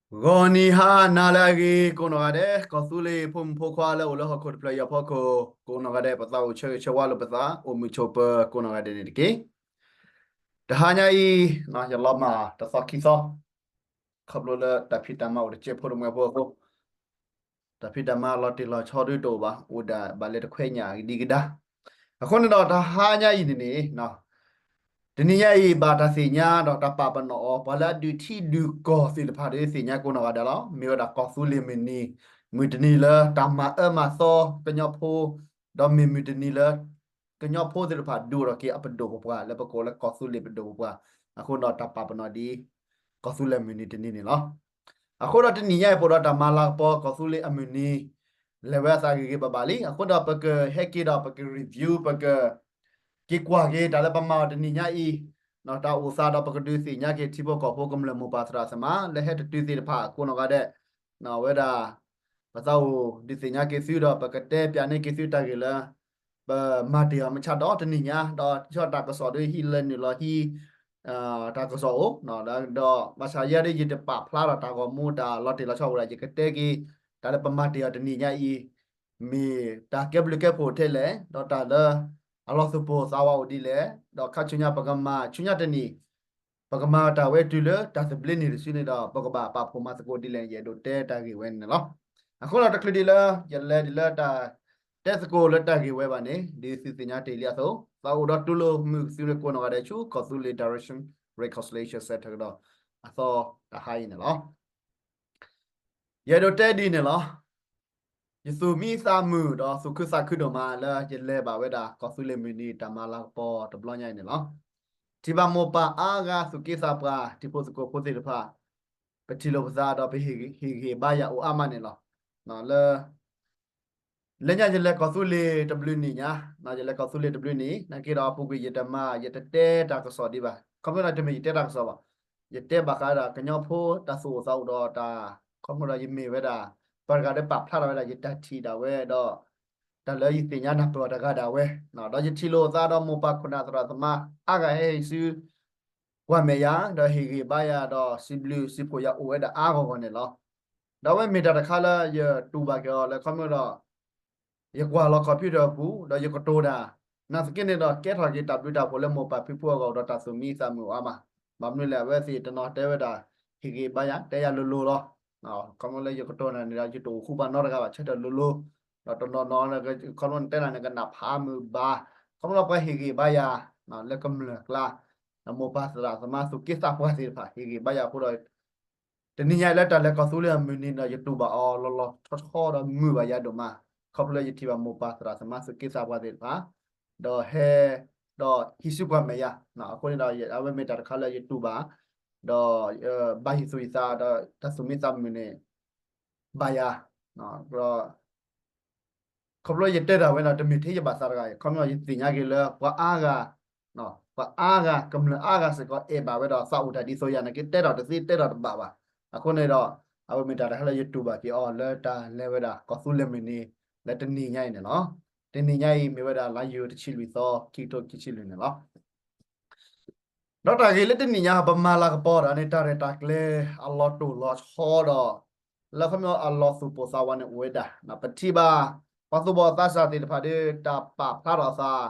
ဂီၤနံၤဟါနၤလၢအဂ့ၤ ကိးနီၢ်ဂၤဒဲး ကီၢ်သူလ့ၤဖိမုၣ်ဖိခွါလၢအိၣ်လၢဟီၣ်ခိၣ်တဖျၢၣ်အံၤအဖီခိၣ် ကိးနီၢ်ဂၤဒဲး ပသးအိၣ်ဆၢဂ့ၤဆၢဝါလိာ်ပသး အိၣ်မုာ်ဆိးပၢၤကိးနီၢ်ဂၤဒဲးန့ၣ်တက့ၢ်. တဟါညါအံၤ ယလီၤမၢ်တသီခံသီ ခီဖျိလၢတၢ်ဖံးတၢ်မၤအိၣ်တစဲးဖိတမှဲၤဖိအဃိ တၢ်ဖံးတၢ်မၤလီၤတံၢ်လီၤဆဲးဒ်တအိၣ်ဘၣ် အိၣ်ဒၣ်ဘၣ်လဲၤတခွဲညၣ်ကဒံကဒါ. အဃိန့ၣ်ဒီးတဟါညါအံၤန့ၣ်န့ၣ် တနံၤညါအံၤဘၣ်တၢ်သ့ၣ်ညါဒီးတၢ်ပာ်ပနီၣ်အီၤ ပှၤလၢအဒုးထံဒုးကီၢ်သ့ၣ်တဖၣ်ဒီးသ့ၣ်ညါကိးနီၢ်ဂၤဒဲးလီၤ. မ့ၢ်ဝဲဒၣ်ကီၢ်သူလ့ၤမုၢ်နံၤ မုၢ်တနံၤလၢတၢ်မၤအၢမၤသီကညီဖိ ဒီးမ့ၢ်မုၢ်တနံၤလၢ ကညီဖိသ့ၣ်တဖၣ်ဒုးအိၣ်ထီၣ်က့ၤအပဒိၣ်ပပှၢ် လၢပကိးလၢကီၢ်သူလ့ၤပဒိၣ်ပပှၢ် အဃိဒီးတၢ်ပာ်ပနီၣ်ဒ် ကီၢ်သူလ့ၤမုၢ်နံၤတနံၤန့ၣ်လီၤ. အဃိဒီးတနံၤညါအံၤ ပအိၣ်ဒီးတၢ်မၤလၤကပီၤကီၢ်သူလ့ၤအမုၢ်နံၤ လဲၤဝဲအသးဂ့ၤဂ့ၤဘၣ်ဘၣ်လံ. အဃိဒီးပကဟဲက့ၤဒီးပက review ပက က့ၤကွၢ်က့ၤတၢ်လၢပမၤအီၤတနံၤညါအံၤ တၢ်အိၣ်သးဒီးပကဒုးသ့ၣ်ညါက့ၤထံဖိကီၢ်ဖိကမျၢၢ်မိၢ်ပၢ်သရၣ်သမါ လၢဟဲတတုၤသ့ၣ်တဖၣ်ကိးနီၢ်ဂၤဒဲး ဝဲဒၣ် ပသးအိၣ်ဒုးသ့ၣ်ညါက့ၤသုဒီး ပကတဲပၠးန့ၢ်က့ၤသုတၢ်ဂ့ၢ်လၢ ပမၤတ့ၢ်အီၤမုၢ်ဆါဒီးတနံၤညါ ဒီးဆၢတၢ်ကစီၣ်ဒီးဟံးလၢနုာ်လီၤဟံး တၢ်ကစီၣ်အိၣ် ဒီးဘၣ်ဆၣ်ယဲဒ်ယတပာ်ဖျါထီၣ်တၢ်ဂီၤမူတၢ်လီၤတံၢ်လီၤဆဲးဝဲဒၣ် ယကတဲက့ၤ တၢ်လၢပမၤတ့ၢ်အီၤတနံၤညါအံၤ မ့ၢ်တၢ်ကဲဘျုးကဲဖှိၣ်ထဲလဲၣ် ဒီးတၢ်လၢ အလီၤသူၣ်ပိၢ်သးဝးအိၣ်ဒ်လဲၣ် ဒီးခါဆူညါပကမၤဆူညါတနံၤ ပကမၤတၢ်ဝဲတုၤလၢတၢ်သဘျ့န့ၣ်တစုန့ၣ်ဒီး ပကဘၣ်ပာ်ဖှိၣ်မၤသကိးဒ်လဲၣ်န့ၣ် ယအဲၣ်ဒိးတဲတၢ်ဂ့ၢ်ဝဲန့ၣ်လီၤ. အဃိဒီးတချုးဒ်လၢ ယလဲၤဒ်လၢတၢ်တဲသကိးလၢတၢ်ဂ့ၢ်ဝဲဘၣ်န့ၣ် ဒ်သုသ့ၣ်ညါတ့ၢ်လံအသိး သးအိၣ်ဒီးတူၢ်လိာ်မုာ်ကသုးလၢကိးနီၢ်ဂၤဒဲးဆူ ကီၢ်သူလ့ၤ Direction Reconciliation Center ကဒီး အသီတဟါအံၤန့ၣ်လီၤ. ယအဲၣ်ဒိးတဲဒ်န့ၣ်လီၤ. ယသူၣ်မံသးမုာ်ဒီးသူၣ်ခုသးခုဒိၣ်မးလၢယလဲၤဘၣ်ဝဲဒၣ်ကီၢ်သူလ့ၤမုၢ်နံၤတၢ်မၤလၤကပီၤတဘျီညါအံၤန့ၣ်လီၤ. ထံၣ်ဘၣ်မိၢ်ပၢ်အါဂၤသူၣ်က့သးပှၢ် ထံဖိသကိးဖိသ့ၣ်တဖၣ် ပထံၣ်လိာ်ပသးဒီးပဟ့ၣ်ဂံၢ်ဟ့ၣ်ဘါယၤအိၣ်အါမးန့ၣ်လီၤ. လၢ လၢညါယလဲၤကီၢ်သူလ့ၤတဘျုးနံၣ်ညါ, ယလဲၤကီၢ်သူလ့ၤတဘျုးနံၣ်, နာ်က့ဒီးအပူၤကွံာ်ယတမၤ ယတတဲတၢ်ကစီၣ်ဒံးဘၣ်. ခီဖျိလၢတမ့ၢ်ယတဲတၢ်ကစီၣ်ဘၣ်. ယတဲဘၣ်ဃးဒၣ်ကညီဖိတၢ်သူၣ်အိၣ်သးအိၣ်ဒီးတၢ်, ခီဖျိဒီးယမ့ၢ်ဝဲဒၣ် ပှၤတဂၤလၢပာ်ဖျါထီၣ်ဝဲဒၣ်ယတၢ်ထံၣ်ဒၣ်ဝဲဒီး တၢ်လၢယသ့ၣ်ညါနၢ်ပၢၢ်အီၤတဂၤဒၣ်ဝဲ, ဒီးယထံၣ်လိာ်သးဒီးမိၢ်ပၢ်ခိၣ်နၢ်သရၣ်သမါ အါဂၤဟဲဟ့ၣ်ဆူ ကွၢ်မဲာ်ယၤ, ဒီးဟ့ၣ်ဂံၢ်ဘါယၤ, ဒီးစံးဘျုးစံးဖှိၣ်ယၤအိၣ်ဝဲဒၣ်အါဂီၢ်ဂီၢ်န့ၣ်လီၤ. ဒီးအဝဲမ့ၢ်တၢ်တခါလၢယတူၢ်ဘၣ်က့ၤအီၤလၢခီဖျိဒီး ယကွၢ်လီၤ computer အပူၤ, ဒီးယကတိၤတၢ်, နာ်သက့န့ၣ်ဒီး ကဲထီၣ်က့ၤတၢ်ဘျုးတၢ်ဖှိၣ်လၢမိၢ်ပၢ်ဖံဖုအဂီၢ်ဒီးတၢ်သူၣ်မံသးမုာ်အါမး. ဘၣ်မနုၤလဲၣ် အဝဲသ့ၣ်တနီၤတဲဝဲဒၣ် ဟ့ၣ်ဂံၢ်ဘါယၤ တဲယၤလိၤလိၤလီၤ. ခီဖျိလၢယကတိၤတၢ်န့ၣ်ဒီး ယတအိၣ်ဃူဘၣ်နီတဂၤဘၣ် ဆၢထၢၣ်လိၤလိၤ, ဒီးတနီၤနီၤ ခီဖျိနတဲဒၣ်န့ၣ် ကနၣ်ဖးမုာ်ဘၣ်, ခီဖျိပှၤဟ့ၣ်ဂံၢ်ဘါယၤ လၢကမျၢၢ်ကျါ, ဒီးမိၢ်ပၢ်သရၣ်သမါသူၣ်က့သးပှၢ်သ့ၣ်တဖၣ် ဟ့ၣ်ဂံၢ်ဘါယၤအဃိဒီး တနံၤညါအံၤလၢတၢ်လဲၤကီၢ်သူလ့ၤအမုၢ်နံၤဒီး ယတူၢ်ဘၣ်အီၤလီၤလီၤဆီဆီဒီးမုာ်ဘၣ်ယၤဒိၣ်မး, ခီဖျိလၢယထံၣ်ဘၣ်မိၢ်ပၢ်သရၣ်သမါသူၣ်က့သးပှၢ်သ့ၣ်တဖၣ်, ဒီးဟဲ, ဒီးဟံးစုကွၢ်မဲာ်ယၤ, အဃိန့ၣ်ဒီး အဝဲမ့ၢ်တၢ်တခါလၢယတူၢ်ဘၣ်, ဒီး ဘၣ်ဟံးသူၣ်ဟံးသး ဒီးတၢ်သူၣ်မံသးမုာ်န့ၣ် ဘၣ်ယၤ, ဒီး ခီဖျိယတဲတၢ်ဝဲဒီး တမ့ၢ်ထဲယဘၣ်သးတဂၤအံၤ, ခီဖျိယသ့ၣ်ညါက့ၤလၢပှၤအါဂၤ, ပှၤအါဂၤ ကမျၢၢ်အါဂၤစ့ၢ်ကီး အဲၣ်ဘၣ်ဝဲဒီးသးအိၣ်တၢ်ဒ်သိးယၤနာ်က့ တဲတၢ်တသ့တဲတၢ်တဘၣ်ဘၣ်. အဃိန့ၣ်ဒီး အဝဲမ့ၢ်တၢ်တခါလၢယတူၢ်ဘၣ်က့ၤအီၤလၢတၢ်လဲၤဝဲဒၣ်ကီၢ်သူလ့ၤမုၢ်နံၤ လၢတနံၤညါအံၤန့ၣ်လီၤ. တနံၤညါအံၤမ့ၢ်ဝဲဒၣ်လါယူၤတဆံလွံၢ်သီ ခံကထိခံဆံလွံၢ်န့ၣ်လီၤ. ဒီးတၢ်ဂ့ၢ်လၢတနံၤညါ ပမၤလၤကပီၤတၢ်န့ၣ် တၢ်ရဲၣ်တၢ်ကျဲၤအလီၤတိၢ်လီၤဆီဒီး လၢခီဖျိအလီၤသူၣ်ပိၢ်သးဝးန့ၣ်အိၣ်ဝဲဒၣ်, ပထံၣ်ဘၣ် ပှၤသူၣ်ဘီၣ်သးစၢ်သ့ၣ်တဖၣ်ဒီး တၢ်ပာ်ဖျါထီၣ်အသး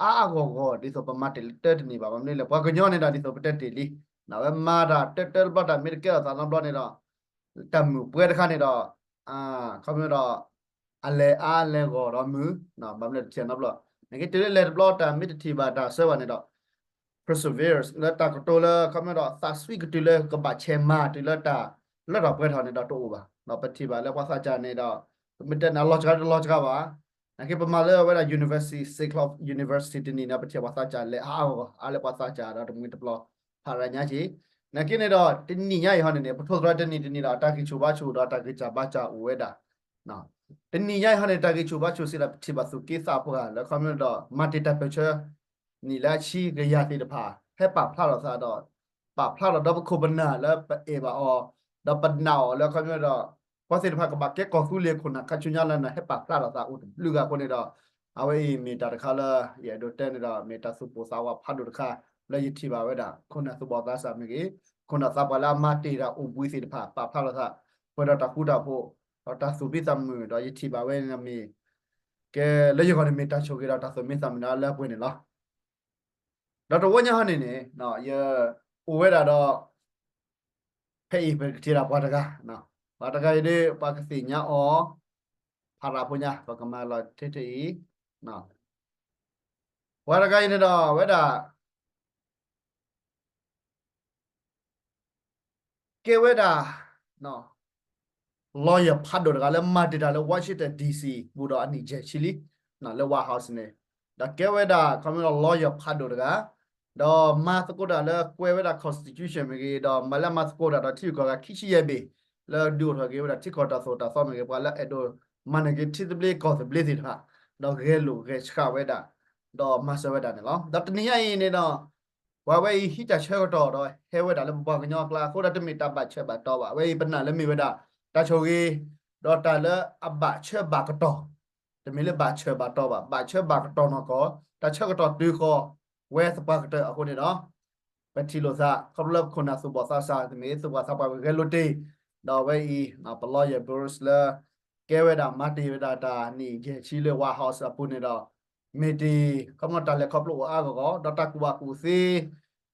အါအါဂီၢ်ဂီၢ် ဒ်သိးပမၤတ့ၢ်လၢတၢတနံၤဘၣ်. ဘၣ်မနုၤလဲၣ် ပှၤကညီန့ၣ်ဒီး ဒ်သိးပတဲတ့ၢ်လံ, အဝဲမၤတၢ်တၢတၢတဘျီ တၢ်မ့ၢ်တကဲထီၣ်သးနီတဘျီန့ၣ်ဒီး တၢ်မုာ်ပှဲၤတခါန့ၣ်ဒီး ခီဖျိဒီး အလဲၤအါလဲၤဂီၢ်ဒီးမုာ်, ဘၣ်မနုၤလဲၣ်တထံၣ်နီတဘျီ, နာ်က့တုၤလၢလဲၤတဘျီ တၢ်မ့ၢ်တထံၣ်ဘၣ်တၢ်ဆၢဘၣ်န့ၣ်ဒီး perseverance လၢတၢ်ကတိၤလၢ ခီဖျိဒီးသးစွံကတုၤလၢကဘၣ်ဆဲးမၤတုၤလၢတၢ်လၢထီၣ်ပှဲၤထီၣ်န့ၣ်ဒီးတအိၣ်ဘၣ်. ဒီးပထံၣ်ဘၣ်လၢပှၤသးစၢ်န့ၣ်ဒီး ပမ့ၢ်တဲန့ၣ်အလီၤစှၤတလီၤစှၤဘၣ်. နာ်က့ပမၤလၢဝဲဒၣ် university, Salem University တနံၤန့ၣ် ပထံၣ်ပှၤသးစၢ်လဲၤအါအါဂီၢ်ဂီၢ် အါလၢပှၤသးစၢ်ဒီးတမှံၤတပျီၤ ဖးရၤညါက့ၤ. နာ်က့န့ၣ်ဒီး တနံၤညါအံၤဟီန့ၣ်န့ၣ် ပထိၣ်သတြီၤတနံၤတနံၤဒီး တၢ်ဂံၢ်ဆူၣ်ဘါဆူၣ်ဒီးတၢ်ဂံၢ်စၢ်ဘါစၢ်အိၣ်ဝဲဒၣ် တနံၤညါအံၤဟီန့ၣ် တၢ်ဂံၢ်ဆူၣ်ဘါဆူၣ်စံးဒီး ပထံၣ်ဘၣ်သူၣ်က့သးပှၢ်လၢခီဖျိဒီး မၤတ့ၢ်တၢ်ပၢၢ်ဆၢ နံၣ်လၢအဆံကယၤသ့ၣ်တဖၣ် ဟဲပာ်ဖျါထီၣ်သးဒီး ပာ်ဖျါထီၣ်ဒီးပခိၣ်ပနၢ်လၢပအဲၣ်ဘၣ်အီၤ, ဒီးပနာ်အီၤလၢခီဖျိဒီး ပှၤသ့ၣ်တဖၣ်ကဘၣ်ကဲကီၢ်သူလ့ၤခိၣ်နၢ်ခါဆူညါလၢန့ၣ် ဟဲပာ်ဖျါထီၣ်သးအိၣ်တဘျုးဂၤအဃိန့ၣ်ဒီး အဝဲအံၤမ့ၢ်တၢ်တခါလၢ ယအဲၣ်ဒိးတဲန့ၣ်ဒီး မ့ၢ်တၢ်သူၣ်ပိၢ်သးဝးဖးဒိၣ်တခါ လၢယထံၣ်ဘၣ်ဝဲဒၣ် ခိၣ်နၢ်သူၣ်ဘီၣ်သးစၢ်မ့ၢ်ဂ့ၤ, ခိၣ်နၢ်သးပှၢ်လၢအမၤတ့ၢ်တၢ်အိၣ်ဘှံးသ့ၣ်တဖၣ် ပာ်ဖျါလိာ်သး ပှဲၤဒီးတၢ်ဃူတၢ်ဖိး ဒီးတၢ်သူၣ်ဖှံသးမုာ် ဒီးယထံၣ်ဘၣ်ဝဲန့ၣ်မ့ၢ် ကဲလၢယဂီၢ်န့ၣ်မ့ၢ်တၢ်ဆိၣ်ဂ့ၤဒီးတၢ်သူၣ်မံသးမုာ်လၢအပှဲၤန့ၣ်လီၤ. ဒီးတဝီညါဟီန့ၣ်န့ၣ် ယအိၣ်ဝဲဒၣ်ဒီး ဖဲအံၤပကထံၣ်ဒၣ်ပှၤတဂၤ, ပှၤတဂၤအံၤဒီး ပှၤကသ့ၣ်ညါအီၤ ဖးရၤဖိညါ ပကမၤလီၤထဲထဲအံၤ, ပှၤတဂၤအံၤန့ၣ်ဒီးဝဲဒၣ် ကဲဝဲဒၣ် lawyer ဖးဒိၣ်တဂၤလၢမၤတ့ၢ်တၢ်လၢ Washington D C ဘူးဒီးအနံၣ်ယဲၢ်ဆံလံ လၢ White House န့ၣ်, ဒီးကဲဝဲဒၣ် ခီဖျိ lawyer ဖးဒိၣ်တဂၤ, ဒီးမၤသကိးတၢ်လၢကွဲးဝဲဒၣ် constitution မ့ၢ်ဂ့ၤ, ဒီးမၤလၢမၤသကိးတၢ်ဒီးထံဂုၤကီၢ်ဂၤခံဆံယဲၢ်ဘ့ၣ် လၢဒုးအိၣ်ထီၣ်က့ၤဝဲဒၣ်ထံကီၢ်တၢ်သိၣ်တၢ်သီမ့ၢ်ဂ့ၤ, ပှၤလၢအဲၣ်ဒိးမၤန့ၢ်က့ၤထံသဘျ့ကီၢ်သဘျ့သ့ၣ်တဖၣ်, ဒီးဂဲၤလိာ်ဂဲၤဆှးဝဲဒၣ်, ဒီးမၤစၢၤဝဲဒၣ်န့ၣ်လီၤ. ဒီးတနံၤညါအံၤန့ၣ်ဒီး ပှၤဝဲအံၤဟံးတၢ်ဆၢကတီၢ်ဒီးဟဲဝဲဒၣ်လၢပပှၤကညီအကျါအဃိဒီး တမ့ၢ်တၢ်ဘၣ်ဆၢဘၣ်တီၤဘၣ်. အဝဲအံၤပနာ်လၢမ့ၢ်ဝဲဒၣ် တၢ်ဆိၣ်ဂ့ၤ ဒီးတၢ်လၢအဘၣ်ဆၢဘၣ်ကတီၢ်, တမ့ၢ်လၢဘၣ်ဆၢဘၣ်တီၤဘၣ်, ဘၣ်ဆၢဘၣ်ကတီၢ်နီၢ်ကီၢ်, တၢ်ဆၢကတီၢ်တုၤဃီၤဝဲသပှၢ်ကတၢၢ်အဃိန့ၣ်ဒီး ပထံၣ်လိာ်သး ခီဖျိလၢပခိၣ်နၢ်သူၣ်ဘီၣ်သးစၢ် တမ့ၢ်သူၣ်ဘီၣ်သးပှၢ်ဂဲၤလိာ်တ့ၢ်, ဒီးအဝဲအံၤ ပ lawyer Burns လၢ ကဲဝဲဒၣ်မၤတ့ၢ်ဝဲဒၣ်တၢ်နံၣ်ယဲၢ်ဆံလၢ White House အပူၤန့ၣ်ဒီး မ့ၢ်တ့ၢ် ခီဖျိအီၣ်အါဂီၢ်ဂီၢ် ဒီးတၢ်ကူၣ်ဘၣ်ကူၣ်သ့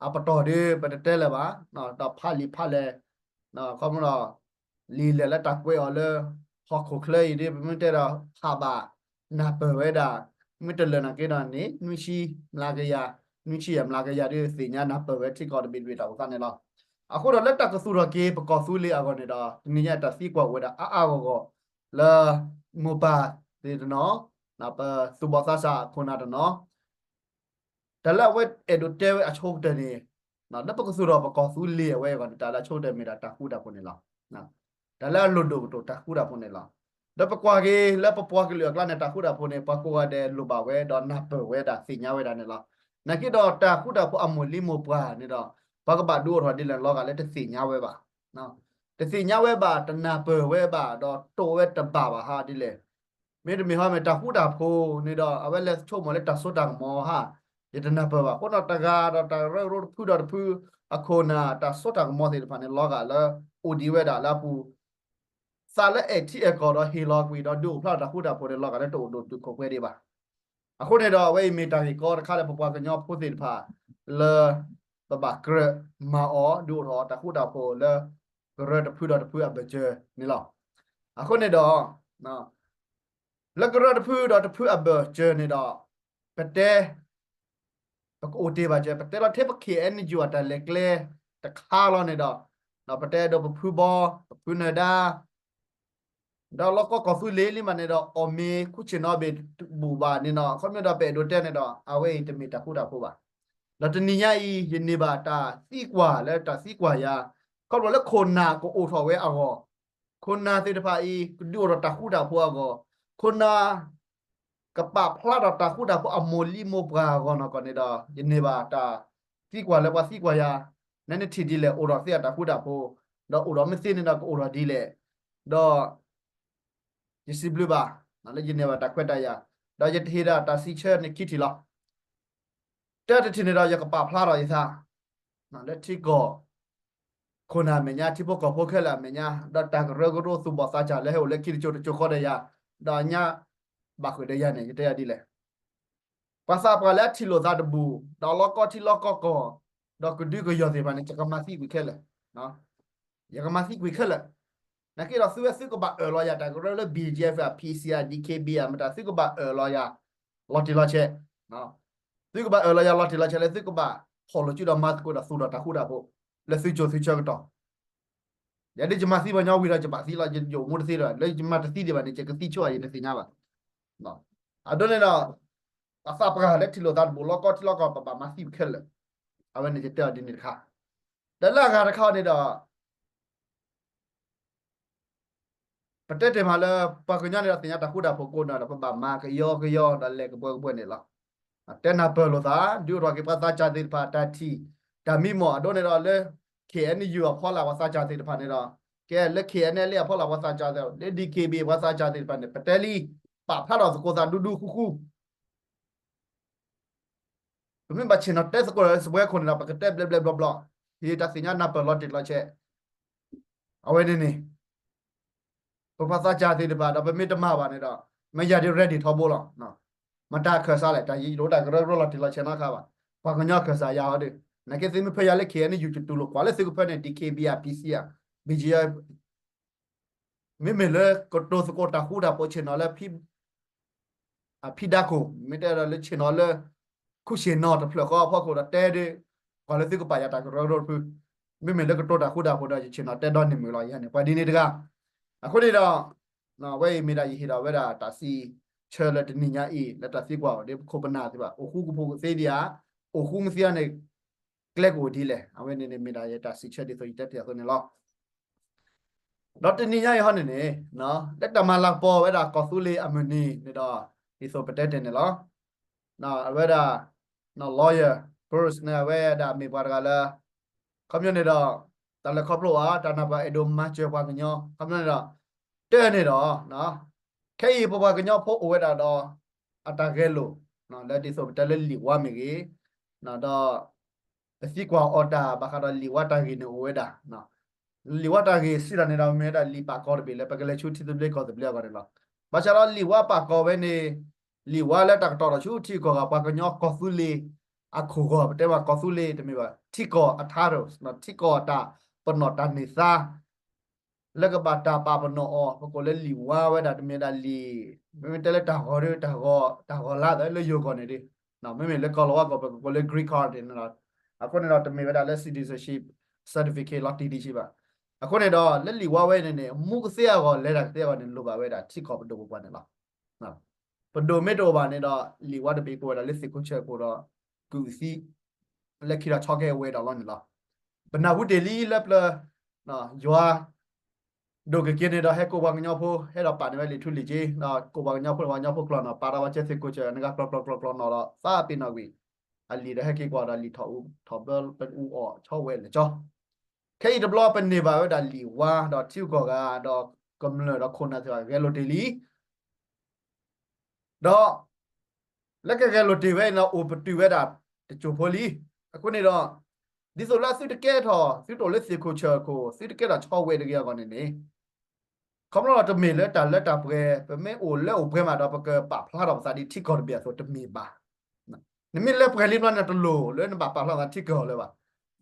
အပတီၢ်ဒီး ပတတဲလၢၤဘၣ်, ဒီးဖးလံာ်ဖးလဲၢ် ခီဖျိ လံာ်လဲၢ်လၢတၢ်ကွဲးအီၤလၢ ဟီၣ်ခိၣ်ချၢအံၤဒီး ပမ့ၢ်တဲဒီး ဖးဘၣ်နၢ်ပၢၢ်ဝဲဒၣ်, မ့ၢ်တလၢာ်နာ်က့ဒီးန့ၣ် နွံဆံမျးကယၤ, နွံဆံယဲၢ်မျးကယၤဒီး သ့ၣ်ညါနၢ်ပၢၢ်ဝဲထံကီၢ်တဘ့ၣ်တဘ့ၣ်တၢ်အိၣ်သးန့ၣ်လီၤ. အဃိဒီးလၢတၢ်ကသူၣ်ထီၣ်က့ၤ ပကီၢ်သူလ့ၤအဂီၢ်န့ၣ်ဒီး တနံၤညါတၢ်သံကွၢ်အိၣ်ဝဲဒၣ်အါအါဂီၢ်ဂီၢ် လၢမိၢ်ပၢ်သ့ၣ်တနီၤ, ပသူၣ်ဘီၣ်သးစၢ်အခိၣ်နၢ်တနီၤ တၢ်လၢအဝဲအဲၣ်ဒိးတဲဝဲအဆိကတၢၢ်န့ၣ်, လၢပကသူၣ်ထီၣ်ပကီၢ်သူလ့ၤအဝဲအဂီၢ်န့ၣ် တၢ်လၢအဆိကတၢၢ်မ့ၢ်ဒၣ်တၢ်ဃူတၢ်ဖိးန့ၣ်လီၤ. တၢ်လၢအလိၣ်ဒိၣ်ကတိၤတၢ်ဃူတၢ်ဖိးန့ၣ်လီၤ. ဒီးပကွၢ်က့ၤလၢပပှၤကလုာ်အကျါန့ၣ် တၢ်ဃူတၢ်ဖိးန့ၣ် ပှၤကိးဂၤဒဲးလိၣ်ဘၣ်ဝဲ ဒီးနၢ်ပၢၢ်ဝဲဒၣ်သ့ၣ်ညါဝဲဒၣ်န့ၣ်လီၤ. နာ်က့ဒီးတၢ်ဃူတၢ်ဖိးအမိၢ်လံၤမိၢ်ပှၢ်န့ၣ်ဒီး ပှၤကဘၣ်ဒုးအိၣ်ထီၣ်ဒ်လဲၣ်လီၤဂာ်လၢတသ့ၣ်ညါဝဲဘၣ် တသ့ၣ်ညါဝဲဘၣ် တနၢ်ပၢၢ်ဝဲဘၣ် ဒီးတိာ်ဝဲတဘၣ်ဘၣ်ဟါဒ်လဲၣ်. မ့တမ့ၢ်ဟီမ့ၢ်တၢ်ဃူတၢ်ဖိးန့ၣ်ဒီး အဝဲလဲၤဆိကမိၣ်လၢတၢ်စိတၢ်ကမီၤဟါ, ယတနၢ်ပၢၢ်ဘၣ်. အဃိဒီးတဂၤဒီးတၢ်ကရၢကရိတဖုဒီးတဖု အခိၣ်နၢ်တၢ်စိတၢ်ကမီၤသ့ၣ်တဖၣ်န့ၣ် လီၤဂာ်လၢအိၣ်ဒံးဝဲဒၣ်လၢအပူၤ သးလၢအဲၣ်ထံအဲၣ်ကီၢ်ဒီးဟ့ၣ်လီၤကွံာ်ဒီးဒုးအိၣ်ဖျါတၢ်ဃူတၢ်ဖိးန့ၣ် လီၤဂာ်လၢတအိၣ်ဒိၣ်တုာ်ခိၣ်ပှဲၤဒံးဘၣ်. အဃိန့ၣ်ဒီး အဝဲအံၤမ့ၢ်တၢ်ဂ့ၢ်ကီတခါလၢပပှၤကညီဖိသ့ၣ်တဖၣ် လၢပဘၣ်ကြၢးမၤအီၤ ဒုးအိၣ်ထီၣ်တၢ်ဃူတၢ်ဖိးလၢ ကရၢတဖုဒီးတဖုအဘၢၣ်စၢၤန့ၣ်လီၤ. အဃိန့ၣ်ဒီး လၢကရၢတဖုဒီးတဖုအဘၢၣ်စၢၤန့ၣ်ဒီး ပတဲ ပကအိၣ်တ့ၢ်ဘၣ်စၢၤ ပတဲလီၤထဲပ K N U အတၢ်လဲၤကျဲတခါလီၤန့ၣ်ဒီး ဒီးပတဲဒိးပဖုဘီ ပဖုနၢၤဒါ ဒီးလီၢ်ကီၢ်ကီၢ်သူလ့ၤလံမးန့ၣ်ဒီး အီၣ်မ့ၤခူၣ်ဆ့ၣ်နီၤဘ့ၣ်ဘူၣ်ဘၣ်န့ၣ်ဒီး ခီဖျိဒီးပအဲၣ်ဒိးတဲန့ၣ်ဒီး အဝဲအံၤတမ့ၢ်တၢ်ဃူတၢ်ဖိးဘၣ်. ဒီးတနံၤညါအံၤ ယန့ၢ်ဘၣ်တၢ်သံကွၢ်လၢတၢ်သံကွၢ်ယၤ ခီဖျိလၢခိၣ်နၢ်ကအိၣ်ထီၣ်ဝဲအဂီၢ် ခိၣ်နၢ်သ့ၣ်တဖၣ်အံၤ ကဒုးအိၣ်ထီၣ်တၢ်ဃူတၢ်ဖိးအဂီၢ် ခိၣ်နၢ် ကပာ်ဖျါထီၣ်တၢ်ဃူတၢ်ဖိးအမိၢ်လံၤမိၢ်ပှၢ်အဂီၢ်နီၢ်ကီၢ်န့ၣ်ဒီး ယန့ၢ်ဘၣ်တၢ်သံကွၢ်လၢပှၤသံကွၢ်ယၤ နဲနထံၣ်ဒ်လဲၣ် အိၣ်ဒီးသ့အတၢ်ဃူတၢ်ဖိး ဒီးအိၣ်ဒီးမ့ၢ်သ့န့ၣ်ဒီးကအိၣ်ထီၣ်ဒ်လဲၣ် ဒီး ယစံးဘျုးဘၣ် လၢယန့ၢ်ဘၣ်တၢ်ခွဲးတၢ်ယာ် ဒီးယတဟ့ၣ်ဒၣ်တၢ်စံးဆၢန့ၣ်ခံထံၣ်လီၤ. တၢတထံၣ်န့ၣ်ဒီးယကပာ်ဖျါထီၣ်ယသး လၢထံကီၢ် ခိၣ်နၢ်အမဲာ်ညါ ထံဖိကီၢ်ဖိခဲလၢာ်အမဲာ်ညါ ဒီးတၢ်ကရၢကရိသူၣ်ဘီၣ်သးစၢ်လၢဟဲအိၣ်လၢခံတစိၤတစိၤဃီဒီးယၤ ဒီးအညါဘၣ်ဃုာ်ဒီးယၤန့ၣ် ယတဲယၤဒ်လဲၣ်. ပှၤသးပှၢ်လၢအထံၣ်လိာ်သးတဘူၣ် ဒီးလီၢ်ကီၢ်ထံလီၢ်ကီၢ်ကီၢ် ဒီးကဒုကယီၢ်သ့ၣ်တဖၣ်န့ၣ် ယကမၤသံကွံာ်ခဲလၢာ် ယကမၤသံကွံာ်ခဲလၢာ်. နာ်က့ဒီးသုဝဲသုကဘၣ်အၢၣ်လီၤယၤ တၢ်ကရၢလၢ B G F အ P C အ D K B အ မတၤသုကဘၣ်အၢၣ်လီၤယၤ လီၤတံၢ်လီၤဆဲး သုကဘၣ်အၢၣ်လီၤယၤလီၤတံၢ်လီၤဆဲးလၢသုကဘၣ်ဖီၣ်လိာ်စုဒီးမၤသကိးဒီးသူၣ်ထီၣ်တၢ်ဃူတၢ်ဖိး လၢသုကၠိသုဆၢကတီၢ် ယၤဒ်ယမၤသံပှၤညီဝံၤဒီးယဘၣ်သံလီၤ ယအိၣ်မူတသ့ဒီး လၢယမၤတသံဒံးဘၣ်န့ၣ် ယကသံဆိအယတသ့ၣ်ညါဘၣ်. အဒိန့ၣ်ဒီး ပှၤသးပှၢ်လၢထံၣ်လိာ်သးတဘူၣ် လီၢ်ကီၢ်ထံလီၢ်ကီၢ် ပဘၣ်မၤသံခဲလၢာ် အဝဲန့ၣ်ယတဲအီၤဒ်န့ၣ်တခါ ဒီးလၢအဂၤတခါန့ၣ်ဒီး ပတဲတ့ၢ်မးလၢ ပှၤကညီန့ၣ်ဒီးသ့ၣ်ညါတၢ်ဃူတၢ်ဖိးကိးနီၢ်ဒီး ပဘၣ်မၤကယီကယီဒီးလဲၤကပှဲၤကပှဲၤန့ၣ်လီၤ. တဲနၢ်ပၢၢ်လိာ်သး ဒုးအိၣ်ထီၣ်က့ၤပှၤသးစၢ်သ့ၣ်တဖၣ်တၢ်ထံၣ် တၢ်မံမီၢ် အဒိန့ၣ်ဒီးလၢ K N U အဖီလာ်ပှၤသးစၢ်သ့ၣ်တဖၣ်န့ၣ်ဒီး ကဲလၢ K N L A အဖီလာ်ပှၤသးစၢ်သ့ၣ် လၢ D K B A ပှၤသးစၢ်သ့ၣ်တဖၣ်န့ၣ် ပတဲလံ ပာ်ဖျါထီၣ်သကိးသးဒူဒူဃူဃူ ပမ့ၢ်ဘၣ်ဆ့ၣ်နီၤတဲသကိးဒီးစပွဲခိၣ်န့ၣ်ဒီး ပကတဲဘျဲးဘျဲးဘျီဘျီ, ဟ့ၣ်တၢ်သ့ၣ်ညါနၢ်ပၢၢ်လီၤတံၢ်လီၤဆဲး, အဝဲန့ၣ်န့ၣ် ပပှၤသးစၢ်သ့ၣ်တဖၣ်ဒီး ပမ့ၢ်တမၤဘၣ်န့ၣ်ဒီး မ့ၢ်ယၤဒ် ready ထီဘိလီၤ. မတၤခၢၣ်စးလဲၣ်, တၢ်ယံၤတအိၣ်တၢ်ကရၢကရိလီၤတံၢ်လီၤဆဲးနီတခါဘၣ်. ပှၤကညီခၢၣ်စးယၤဟီဒီး နာ်က့သုမ့ၢ်ဖၢယၤလၢ K N U ယတူၢ်လိာ်ကွၢ်လၢသုကဖၢန့ၣ် D K B R P C ဧါ, B G F မ့မ့ၢ်လၢကတိၤသကိးတၢ်ဃူတၢ်ဖိးဆ့ၣ်နီၤလၢ ဖံဒါခိၣ်, မ့ၢ်တဲဒီးလၢဆ့ၣ်နီၤလၢ ခူၣ်ဆ့ၣ်နီၤတဖျၢၣ်ဃီအဖီခိၣ်ဒီးတဲဒီး ကွၢ်လၢသုကပာ်ယၤတၢ်ကရၢကရိတဖု, မ့မ့ၢ်လၢကတိၤတၢ်ဃူတၢ်ဖိးဒီး ယဆ့ၣ်နီၤတဲဒီနံၣ်မုာ်လီၤယၤန့ၣ် ပှၤဒ်န့ၣ်တဂၤ. အဃိန့ၣ်ဒီး အဝဲအံၤမ့ၢ်ဒၣ်ယဟ့ၣ်ဒီးဝဲဒၣ်တၢ်စံးဆၢလၢတနံၤညါအံၤ လၢတၢ်သံကွၢ်အီၤဒီးပခိၣ်ပနၢ်သ့ၣ်တဖၣ် အိၣ်ဃူကဖိးသ့ဒံးဧါ, အိၣ်ဃူမ့ၢ်သ့ဧါန့ၣ် ကျဲကအိၣ်ဒ်လဲၣ်. အဝဲန့ၣ်န့ၣ် မ့ၢ်ဒၣ်ယတၢ်စံးဆၢဒ်သိးယတဲတ့ၢ်အသိးန့ၣ်လီၤ. ဒီးတနံၤညါအံၤဟီန့ၣ်န့ၣ် လၢတၢ်မၤလၤကပီၤဝဲဒၣ်ကီၢ်သူလ့ၤအမုၢ်နံၤန့ၣ်ဒီး ဒ်သိးပတဲတ့ၢ်န့ၣ်လီၤ. အဝဲဒၣ် lawyer Bruce န့ၣ် အဝဲဒၣ်မ့ၢ်ပှၤတဂၤလၢ ခီပညီန့ၣ်ဒီး တၢ်လဲၤခီဖျိအီၤ တၢ်နၢ်ပၢၢ်အဲၣ်ဒိးမၤစၢၤပှၤကညီ ခီပညီန့ၣ်ဒီး တၢ်န့ၣ်ဒီး ခဲအံၤပပှၤကညီဖိအိၣ်ဝဲဒၣ်ဒီး အတၢ်ဂဲၤလိာ် လၢဒ်သိးပတဲလၢလံာ်ဝါမ့ၢ်ဂ့ၤ ဒီး ပသံကွၢ်အီၤတၢ်ဘၣ်ဃးဒီးလံာ်ဝါတၢ်ဂ့ၢ်န့ၣ်အိၣ်ဝဲဒၣ်. လံာ်ဝါတၢ်ဂ့ၢ်စံးတၢ်န့ၣ်ဒီး မ့ၢ်ဝဲဒၣ်လံာ်ပာ်ကီၤတဘ့ၣ်လၢပကလဲၤဆူထံသဘျ့ကီၢ်သဘျ့အဂီၢ်န့ၣ်လီၤ. ဘၣ်ဆၣ်ဒီးလံာ်ဝါပာ်ကီၤဝဲန့ၣ် လံာ်ဝါလၢတၢ်ကတီၤထီၣ်ဆူထံဂုၤကီၢ်ဂၤ ပှၤကညီကီၢ်သူလ့ၤအခိၣ်ဂီၤ ပတဲဘၣ်ကီၢ်သူလ့ၤ တမ့ၢ်ဘၣ် ထံကီၢ်အ title ထံကီၢ်အတၢ်ပနီၣ်တၢ်န့ၢ်သါ လၢကဘၣ်တၢ်ပာ်ပနီၣ်အီၤ ပကိးလၢလံာ်ဝါဝဲဒၣ် တမ့ၢ်ဒၣ်လံာ် မ့မ့ၢ်တဲလၢတၢ်ဂီၤဒီး တၢ်ဂီၤလၢသးလၢယိၤကီၢ်န့ၣ်ဒီး မ့မ့ၢ်လၢကီၢ်လီၤဝါကီၢ် ပကကိးလၢ green card န့ၣ်လီၤ. အဃိန့ၣ်ဒီးတမ့ၢ်ဝဲဒၣ်လၢ citizenship certificate လီၤတံၢ်ဒံးဆံးဘၣ်. အဃိန့ၣ်ဒီး လၢလံာ်ဝါဝဲန့ၣ်န့ၣ် မူကသ့အဂီၢ် လဲၤတၢ်ကသ့အဂီၢ်န့ၣ် လိၣ်ဘၣ်ဝဲဒၣ်ထံကီၢ်ပဒိၣ်ပပှၢ်န့ၣ်လီၤ. ပဒိၣ်မ့ၢ်တအိၣ်ဘၣ်န့ၣ်ဒီး လံာ်ဝါတဘ့ၣ်ကအိၣ်ဝဲဒၣ်လၢသ့ၣ်ခိၣ်ဆၢခိၣ်ဒီး ကုၢ်သံ လၢခံဒီးဆီခဲအဝဲဒီးလီၤန့ၣ်လီၤ. ပနၢ်ဟူတ့ၢ်လံလၢပျၢၤ ယွၤ ဒိၣ်ကက့ၤန့ၣ်ဒီး ဟဲကိးပှၤကညီဖိ ဟဲဒီးပာ်န့ၢ်ဝဲလံာ်ထူလံာ်ကၠ့ ဒီးကိးပှၤကညီဖိန့ၣ် ပှၤကညီဖိကျီၢ်နီၣ် ပာ်ဒီးပှၤကညီသ့ၣ်ခိၣ်ဆၢ နဂၤကျီၢ်ကျီၢ်ကျီၢ်ကျီၢ်နီၣ်ဒီး သးပ့ၤနီၣ်ကွံာ် အလံာ်ဒီးဟဲက့ၤကွၢ်ဒီးလံာ်ထီၣ်အူ ထီၣ်ဘၢပအူအီၣ်ဆီဝဲလၢာ်ကၠီ ခဲအံၤတဘျီပန့ၢ်ဘၣ်ဝဲဒၣ်လံာ်ဝါ ဒီးထံဂုၤကီၢ်ဂၤ ဒီးကမျၢၢ်ဒီးခိၣ်နၢ်သ့ၣ်တဖၣ်ဂဲၤလိာ်တ့ၢ်လံ ဒီး လၢကဂဲၤလိာ်တ့ၢ်ဝဲအံၤန့ၣ် အိၣ်ပတုာ်ဝဲဒၣ်တစိၢ်ဖိလံ. အဃိန့ၣ်ဒီး ဒ်သိးလၢသုတကဲထီၣ် သုတအိၣ်လၢသ့ၣ်ခိၣ်ဆၢခိၣ် သုတကဲထီၣ်ဆီဝဲတဂ့ၤအဂီၢ်န့ၣ်န့ၣ် ခီဖျိလီၤတမ့ၢ်လၢတၢ်လၢတၢ်ပှဲၤ ပမ့ၢ်အိၣ်လၢအိၣ်ပှဲၤမးဒီး ပကပာ်ဖျါထီၣ်ပသးဒ်ထံကီၢ်တဘ့ၣ်အသိးတမ့ၢ်ဘၣ်. နမ့ၢ်လၢပှဲၤလံဘျီန့ၣ် တလိၣ်လၢနဘၣ်ပာ်ဖျါထီၣ်သးထံကီၢ်လၢၤဘၣ်.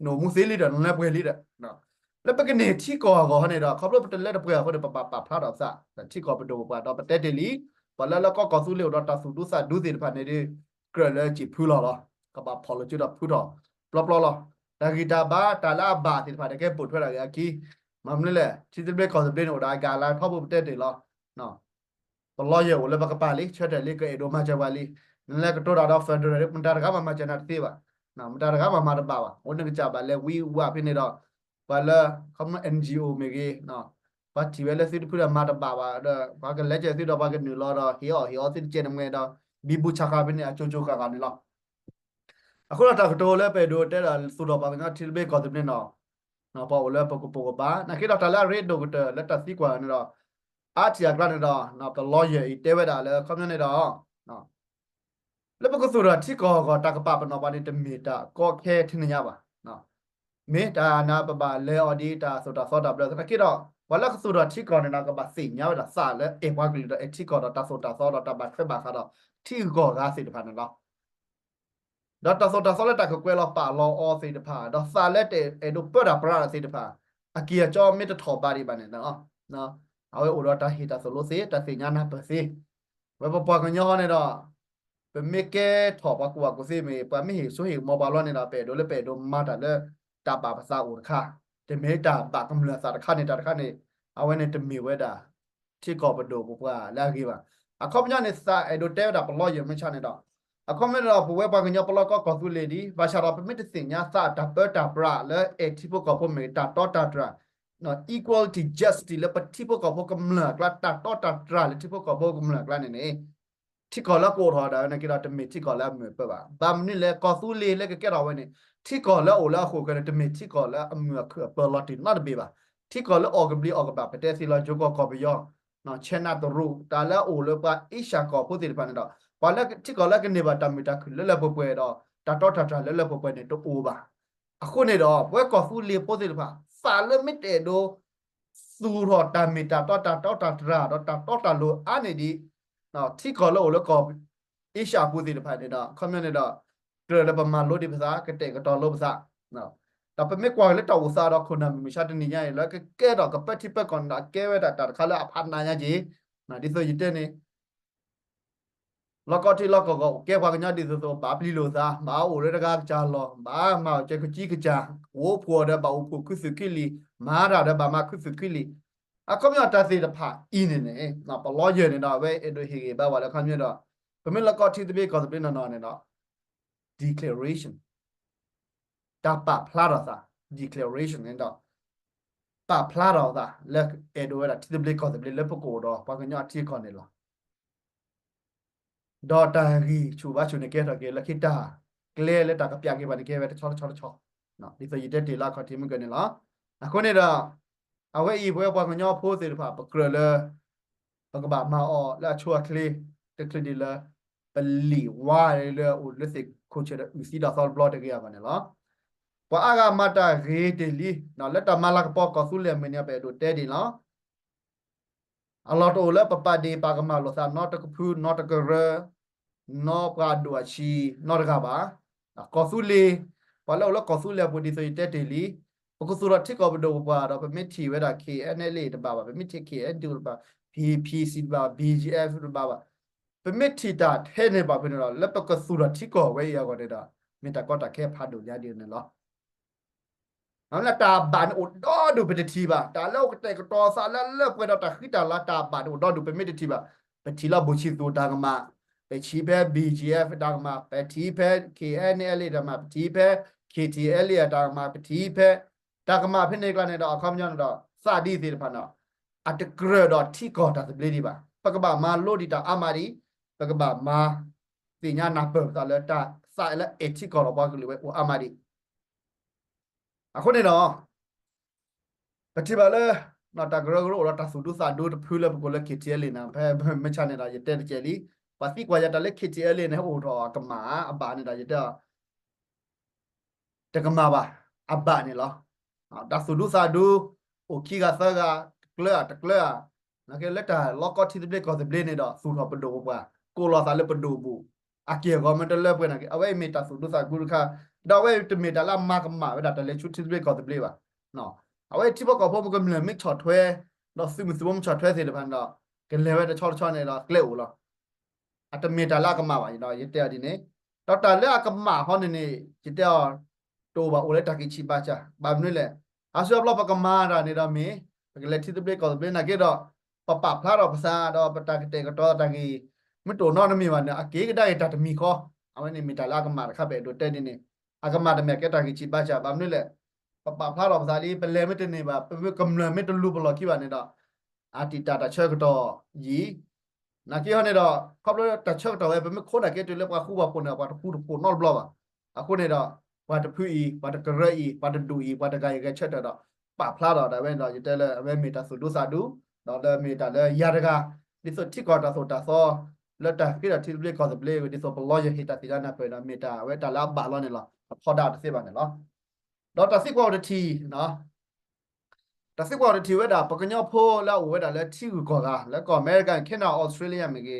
နအိၣ်မူသ့လံဒီး နလၢပှဲၤလံဒီး လၢပကန့ၢ်ထံကီၢ်အဂီၢ်န့ၣ်ဒီး ခီဖျိပတလၢတပှဲၤအဃိန့ၣ် ပဘၣ်ပာ်ဖျါထီၣ်ပသး ထံကီၢ်ပဒိၣ်ပပှၢ်ဒီးပတဲတ့ၢ်လံ, ပှၤလၢလၢကီၢ်ကီၢ်သူလ့ၤအိၣ်ဒီးတၢ်သူၣ်ဒူသးဒူသ့ၣ်တဖၣ်န့ၣ်ဒီး ကြၢးလၢစံာ်ဖုလီၤလီၤ. ကဘၣ်ဖီၣ်လိာ်စုဒီးဖုထီၣ် ပျီပျီလီၤ. တၢ်ဂံၢ်တၢ်ဘါ တၢ်လၢအဘၣ်သ့ၣ်တဖၣ်န့ၣ် ကဲပိာ်ထွဲတၢ်ဂ့ၢ်အခံ, မ့ၢ်မနုၤလဲၣ် ထံသဘျ့ကီၢ်သဘျ့န့ၣ် အိၣ်ဒီးအကၤလါထီဘိပတဲတ့ၢ်လီၤ. ပလီယၢၢ်အိၣ်လၢပကပၤလံ ဆၢထၢၣ်လံ ကအဲၣ်ဒိးမၤစၢၤပှၤလံ. နလဲၤကတိၤတၢ်ဒီး federal မတၤတဂၤမၤမၤစၢၤနၤတသ့ဘၣ်. မတၤတဂၤမၤမၤတဘၣ်ဘၣ်. အိၣ်နကစၢ်ဘၣ်လဲၤဝံဝးဖဲန့ၣ်ဒီး ပှၤလၢ ခီမ N G O မ့ၢ်ဂ့ၤ, ပှၤထံၣ်ဝဲလၢသုတဖုဒီးမၤတဘၣ်ဘၣ်ဒီး ပှၤကလဲၤကၢၤသုဒီးပှၤကနုာ်လီၤဒီး ဟ့ၣ်အီၣ်ဟ့ၣ်အီသုတကဲန့ၣ်မ့ၢ်ဒီး ဘံဘူဆးဃာ်ဖဲန့ၣ် အကၠိကၠိဃၣ်ဃၣ်န့ၣ်လီၤ. အဃိဒီးတၢ်ကတိၤလၢပအဲၣ်ဒိးတဲဒီး သူၣ်ထီၣ်ပှၤကညီထံသဘျ့ကီၢ်သဘျ့န့ၣ် ပှၤအိၣ်လၢပကပိာ်ကပၤ နာ်က့ဒီးတၢ်လၢအရ့ဒိၣ်ကတၢၢ်လၢတၢ်သံကွၢ်န့ၣ်ဒီး အါထံၣ်အကျါန့ၣ်ဒီး ပလီယၢၢ်အံၤတဲဝဲဒၣ်လၢ ခီပညီန့ၣ်ဒီး လၢပကသူၣ်ထီၣ်ထံကီၢ်အဂီၢ် တၢ်ကပာ်ပနီၣ်ပှၤန့ၣ် တမ့ၢ်တၢ်ကီခဲထဲန့ၣ်ညါဘၣ်. မ့ၢ်တၢ်နၢ်ပဘၣ်လဲၤအီၤဒ်တၢ်သိၣ်တၢ်သီတၢ်ဘျၢသနာ်က့ဒီး ပှၤလၢကသူၣ်ထီၣ်ထံကီၢ်န့ၣ်ဒီး ကဘၣ်သ့ၣ်ညါဝဲဒၣ်သးလၢအဲၣ်ပှၤကလုာ်ဒီးအဲၣ်ထံကီၢ်ဒီးတၢ်သိၣ်တၢ်သီဒီးတၢ်ဘၣ်ထွဲဘၣ်ဃးဒီးထံဂုၤကီၢ်ဂၤသ့ၣ်တဖၣ်န့ၣ်လီၤ. ဒီးတၢ်သိၣ်တၢ်သီလၢတၢ်ကကွဲးလီၤပာ်လီၤအီၤသ့ၣ်တဖၣ် ဒီးသးလၢတအဲၣ်ဒိးပၢတၢ်ပြးသ့ၣ်တဖၣ် အက့ၢ်အကၠီမ့ၢ်တထီၣ်ဘးဒံးဘၣ်န့ၣ် အဝဲအိၣ်ဒီးတၢ်ဟ့ၣ်တၢ်သိၣ်လိသ့ တၢ်သ့ၣ်ညါနၢ်ပၢၢ်သ့ ဝဲပပှၤကညီဟီန့ၣ်ဒီး ပမ့ၢ်ကဲထီၣ်ပှၤကူၣ်ဘၣ်ကူၣ်သ့မ့ၢ် ပှၤမ့ၢ်ဟ့ၣ်စိဟ့ၣ်ကမီၤပှၤလီၤန့ၣ်ဒီး ပအဲၣ်ဒိးလၢပအဲၣ်ဒိးမၤတၢ်လၢ တၢ်ဘၣ်ပသးအိၣ်တခါ, တမ့ၢ်တၢ်ဘၣ်ကမျၢၢ်သးတခါန့ၣ် တၢ်တခါန့ၣ် အဝဲန့ၣ်တမ့ၢ်ဝဲဒၣ် ထံကီၢ်ပဒိၣ်ပပှၢ်လၢအဂ့ၤဘၣ်. အခီပညီန့ၣ် သးအဲၣ်ဒိးတဲဝဲဒၣ်ပလီယၢၢ်မ့ၢ်ဆါန့ၣ်ဒီး အခီပညီဒီး ပဝဲပှၤကညီပလီကီၢ်ကီၢ်သူလ့ၤဒ် ဘၣ်ဆၣ်ဒီးပမ့ၢ်တသ့ၣ်ညါသးတၢ်ပၢတၢ်ပြးလၢအဲၣ်ထံဖိကီၢ်ဖိမ့ၢ်ဂ့ၤ တၢ်တီတၢ်တြၢ် equality justice လၢပထံဖိကီၢ်ဖိကမျၢၢ်အကျါ တၢ်တီတၢ်တြၢ်လၢထံဖိကီၢ်ဖိကမျၢၢ်အကျါန့ၣ်န့ၣ် ထံကီၢ်လၢကအိၣ်ထီၣ်ဒၣ်ဝဲန့ၣ်က့ဒီး တမ့ၢ်ထံကီၢ်လၢအမုာ်အပၢၤဘၣ်. ဘၣ်မနုၤလဲၣ် ကီၢ်သူလ့ၤလၢကကဲထီၣ်ဝဲန့ၣ် ထံကီၢ်လၢအအိၣ်လၢအဃိာ်ဃၢၤန့ၣ် တမ့ၢ်ထံကီၢ်လၢအမုာ်အခုၣ်အပၢၤလီၤတံၢ်နီတဘ့ၣ်ဘၣ်. ထံကီၢ်လၢအီၣ်ကဘျံးအီၣ်ကဘၣ် ပတဲသ့လီၤ ယိၤကီၢ်ကီၢ်ပယီၤ China တရူး တၢ်လၢအအိၣ်လၢပှၤအ့ၡၢၣ်ကီၢ်ဖိသ့ၣ်တဖၣ်န့ၣ်ဒီး ပှၤလၢထံကီၢ်လၢကန့ၢ်ဘၣ်တၢ်မုာ်တၢ်ခုၣ်လၢလၢပှဲၤပှဲၤဒီး တၢ်တီတၢ်တြၢ်လၢလၢပှဲၤပှဲၤန့ၣ်တအိၣ်ဘၣ်. အဃိန့ၣ်ဒီး ပဝဲကီၢ်သူလ့ၤဖိသ့ၣ်တဖၣ် သးလၢမ့ၢ်တအဲၣ်ဒိး သူၣ်ထီၣ်တၢ်မ့ၢ်တၢ်တီ တၢ်တီတၢ်တြၢ် ဒီးတၢ်တီတၢ်လိၤအါန့ၢ်ဒံး ထံကီၢ်လၢအိၣ်လၢကီၢ်အ့ရှၢၣ်ပူၤသ့ၣ်တဖၣ်န့ၣ်ဒီး အခီပညီန့ၣ်ဒီး ကြၢးလၢပမၤလိဒံးပသး ကတဲာ်ကတီၤလိပသး ဒီးပမ့ၢ်ကွၢ်က့ၤလၢတၢ်အိၣ်သးဒီးခိၣ်နၢ်မုၢ်မဆါတနံၤညါအံၤ လၢကကဲထီၣ်ကပၢထံပၢကီၢ်န့ၣ်ဒီး ကဲဝဲဒၣ်တၢ်တခါလၢအဖးနးညါက့ၤ ဒ်သိးယတဲန့ၣ် လီၢ်ကီၢ်ထံလီၢ်ကီၢ်ကီၢ် ကဲပှၤကညီဒ်သိးသိး ဘၣ်ပျံၤလိာ်သး ဘၣ်အိၣ်လၢတဂၤကစၢ်လီၢ် ဘၣ်မၤအီၣ်ကဲကကံကစၢ် အိၣ်ဖှိၣ်ဒီးဘၣ်အိၣ်ဖှိၣ်ခုသူၣ်ခုလံာ် မၤတၢ်ဒီးဘၣ်မၤခုသူၣ်ခုလံာ် အခီပညီတၢ်သ့ၣ်တဖၣ်အံၤန့ၣ်န့ၣ် ပလီယၢၢ်န့ၣ်ဒီး အဝဲအဲၣ်ဒိးဟ့ၣ်ဂံၢ်ဘါဝဲလၢအခီပညီဒီး ပမ့ၢ်လီၢ်ကီၢ်ထံသဘျ့ကီၢ်သဘျ့နီၢ်နီၢ်န့ၣ်ဒီး declaration တၢ်ပာ်ဖျါထီၣ်သး declaration န့ၣ်ဒီး ပာ်ဖျါထီၣ်သးလၢအဲၣ်ဒိးဝဲဒၣ်ထံသဘျ့ကီၢ်သဘျ့လၢပကအိၣ်ဒီးပှၤကညီအထံအကီၢ်န့ၣ်လီၤ. ဒီးတၢ်ဂံၢ်ဆူၣ်ဘါဆူၣ်န့ၣ် ကဲထီၣ်က့ၤလၢခံတၢ်ကျဲလၢတၢ်ကပျးက့ၤပှၤန့ၣ် ကဲဝဲတဆီတဆီတဆီ ဒ်သိးယတဲတ့ၢ်လၢအခီၣ်ထံးမုၢ်ကၢၢ်န့ၣ်လီၤ. အဃိန့ၣ်ဒီး အဝဲအံၤပဝဲပှၤကညီဖိသ့ၣ်တဖၣ် ပကြၢးလၢ ပကဘၣ်မၤအီၤလၢအဆိအချ့ တချုးဒံးလၢ ပလံာ်ဝါလၢအိၣ်လၢသ့ၣ်ခိၣ်ဆၢၣ်ဒီးအုၣ်သံဒီးသီတဘျီတဂ့ၤအဂီၢ်န့ၣ်လီၤ. ပှၤအါဂၤမၤတၢ်ဂ့ၤတ့ၢ်လံ လၢတၢ်မၤလၤကပီၤကီၢ်သူလ့ၤအမုၢ်နံၤ ပအဲၣ်ဒိးတဲဒ်န့ၣ်လီၤ. အလီၢ်တအိၣ်လၢပပာ်ဒ့ၣ်ပာ်ကမၣ်လိာ်သးနီတကဖု နီတကရၢ နီပှၤဒိၣ်အဆံ နီတဂၤဘၣ်. ကီၢ်သူလ့ၤ ပှၤလၢအိၣ်လၢကီၢ်သူလ့ၤအပူၤဒ်သိးယတဲတ့ၢ်လံ ပကသူၣ်ထီၣ်ထံကီၢ်ပဒိၣ်ပပှၢ်ဒီး ပမ့ၢ်ထံၣ်ဝဲဒၣ် K N L A တဘၣ်ဘၣ်, ပမ့ၢ်ထံၣ် K N D O တဘၣ်, P P C တဘၣ်, B G F တဘၣ်ဘၣ်, ပမ့ၢ်ထံၣ်တၢ်ထဲန့ၣ်ဘၣ်ဖဲန့ၣ်ဒီး လၢပကသူၣ်ထီၣ်ထံကီၢ်ဝဲအံၤအဂီၢ်န့ၣ်ဒီး မ့ၢ်တၢ်ကီတၢ်ခဲဖးဒိၣ်ညါဒ်န့ၣ်လီၤ. အမ့ၢ်လၢတၢ်ဘၣ်န့ၣ်အိၣ်ဒီဒူၣ်ပတထံၣ်ဘၣ်, တၢ်လၢအိၣ်ကတဲာ်ကတီၤသးလၢလၢပှဲၤဒီးတၢ်ဃံတၢ်လၤတၢ်ဘၣ်န့ၣ်အိၣ်ဒီဒူၣ်ပမ့ၢ်တထံၣ်ဘၣ်, ပထံၣ်လၢဘိၣ်ဆံသူၣ်တၢ်ကမၣ်, ပထံၣ်ဖဲ B G F တၢ်ကမၣ်, ပထံၣ်ဖဲ K N L A တၢ်ကမၣ်, ပထံၣ်ဖဲ K T L A တၢ်ကမၣ်, ပထံၣ်ဖဲ တၢ်ကမၣ်ဖဲန့ၣ်ကျါန့ၣ်ဒီး အခီပညီန့ၣ်ဒီး သးဒ်သ့ၣ်တဖၣ်န့ၣ် အတကြၢးဒီးထံကီၢ်တၢ်သဘျ့ဒံးဘၣ်. ပကဘၣ်မၤလိဒံးတၢ်အါမးဒံး, ပကဘၣ်မၤသ့ၣ်ညါနၢ်ပၢၢ်ပသးလၢတၢ်သးလၢအဲၣ်ထံကီၢ်ဒီးပှၤကလုာ်ဝဲအိၣ်အါမးဒံး အဃိန့ၣ်ဒီး ပထံၣ်ဘၣ်လၢ တၢ်ကရၢကရိအိၣ်ဒီးတၢ်သူၣ်ဒူသးဒူတဖုလၢပကိးလၢ K T L A န့ၣ် ဖဲမ့ၢ်ဆါန့ၣ်ဒီး ယတဲတကဲးလံ, ပှၤသံကွၢ်ယၤတၢ်လၢ K T L A န့ၣ် အိၣ်ထီၣ်အကမၣ်အဘၣ်န့ၣ်ဒီး ယတဲ တကမၣ်ဘၣ်, အဘၣ်န့ၣ်လီၤ. တၢ်သူၣ်ဒူသးဒူ အိၣ်ခံဂၤသၢဂၤ တကျၢၤဧါတကျၢၤဧါ, လၢတၢ်လီၢ်ကီၢ်ထံသဘျ့ကီၢ်သဘျ့န့ၣ်ဒီး သူၣ်ထီၣ်ပဒိၣ်ပပှၢ် ကိးလီၤသးလၢပဒိၣ်ဘူး, အက့ၢ်အဂီၤမ့ၢ်တလၢပှဲၤန့ၣ်က့ အဝဲအံၤမ့ၢ်တၢ်သူၣ်ဒူသးဒူတခါ, ဒီးအဝဲအံၤတမ့ၢ်တၢ်လၢအမၤကမၣ်ဝဲဒၣ်တၢ်လဲၤဆူထံသဘျ့ကီၢ်သဘျ့ဘၣ်. အဝဲထံဖိကီၢ်ဖိမ့ၢ်ကမျၢၢ်မ့ၢ်ဆီၣ်ထွဲ, ဒီးသုးမုၢ်သုးဘိမ့ၢ်ဆီၣ်ထွဲသ့ၣ်တဖၣ်န့ၣ်ဒီး ကလဲၤဝဲတဆီတဆီန့ၣ်ဒီးကျဲအိၣ်လီၤ. အတမ့ၢ်တၢ်လၢအကမၣ်ဘၣ်ဒီး ယတဲအီၤဒ်န့ၣ်, ဒီးတၢ်လၢအကမၣ်ဟီန့ၣ်န့ၣ် ယတဲအီၤ တအိၣ်ဘၣ်အိၣ်လၢတၢ်ကံၣ်ဆံးဘါစၢ်, ဘၣ်မနုၤလဲၣ်, အါစုအါဘျီပကမၤတၢ်န့ၣ်ဒီးမ့ၢ် ပကလဲၤထံသဘျ့ကီၢ်သဘျ့နာ်က့ဒီး ပပာ်ဖျါထီၣ်ပသးဒီးပတၢ်ကတဲာ်ကတီၤတၢ်ဂ့ၢ် မ့ၢ်တအိၣ်နီတမံၤဘၣ်န့ၣ် အက့ၤကဒါက့ၤတၢ်တမံၤဃီ, အဝဲန့ၣ်မ့ၢ်တၢ်လၢအကမၣ်တခါ ပအဲၣ်ဒိးတဲဒ်န့ၣ်, အကမၣ်တမ့ၢ်ကဲတၢ်ကံၣ်ဆံးဘါစၢ်, ဘၣ်မနုၤလဲၣ်, ပပာ်ဖျါထီၣ်ပသးလံ ပလဲၤမ့ၢ်တန့ၢ်ဘၣ်, ပမ့ၢ်ကမျၢၢ်မ့ၢ်တလူၤပလီၢ်ခံဘၣ်န့ၣ်ဒီး အတံာ်တာ်တၢ်ဆၢကတီၢ်ယံာ် နာ်က့ဟီန့ၣ်ဒီး ခီဖျိတၢ်ဆၢကတီၢ်ဝဲ ပမ့ၢ်ခိးနာ်က့တုၤလၢပှၤဃူပှၤဖိးန့ၣ် ပှၤတဃူတဖိးနီတဘျီဘၣ်. အဃိန့ၣ်ဒီး ပှၤတဖုအံၤ ပှၤတကရၢအံၤ ပှၤတဒူၣ်အံၤ ပှၤတဂၤအံၤဂဲၤဆၢထၢၣ်ဒီး ပာ်ဖျါထီၣ်ဒၣ်ဝဲန့ၣ်ဒီး ယတဲလၢအဝဲမ့ၢ်တၢ်သူၣ်ဒူသးဒူ, ဒီးလၢမ့ၢ်တၢ်လၢယၤတဂၤ ဒ်သိးထံကီၢ်တၢ်သိၣ်တၢ်သီ လၢတၢ်ဃ့ဒီးထံသဘျ့ကီၢ်သဘျ့ ဒ်သိးပလီယၢၢ်ဟ့ၣ်တၢ်သ့ၣ်ညါနၢ်ပၢၢ်ဒီး မ့ၢ်တၢ်အဝဲတၢ်လၢအဘၣ်လီၤန့ၣ်လီၤ. အဖီဒါတသ့ဘၣ်န့ၣ်လီၤ. ဒီးတၢ်သံကွၢ်အိၣ်တထံၣ် တၢ်သံကွၢ်အိၣ်တထံၣ်ဝဲဒၣ် ပှၤကညီဖိလၢအအိၣ်ဝဲဒၣ်လၢထံဂုၤကီၢ်ဂၤ လၢကီၢ်အမဲရကၤ Canada Australia မ့ၢ်ဂ့ၤ,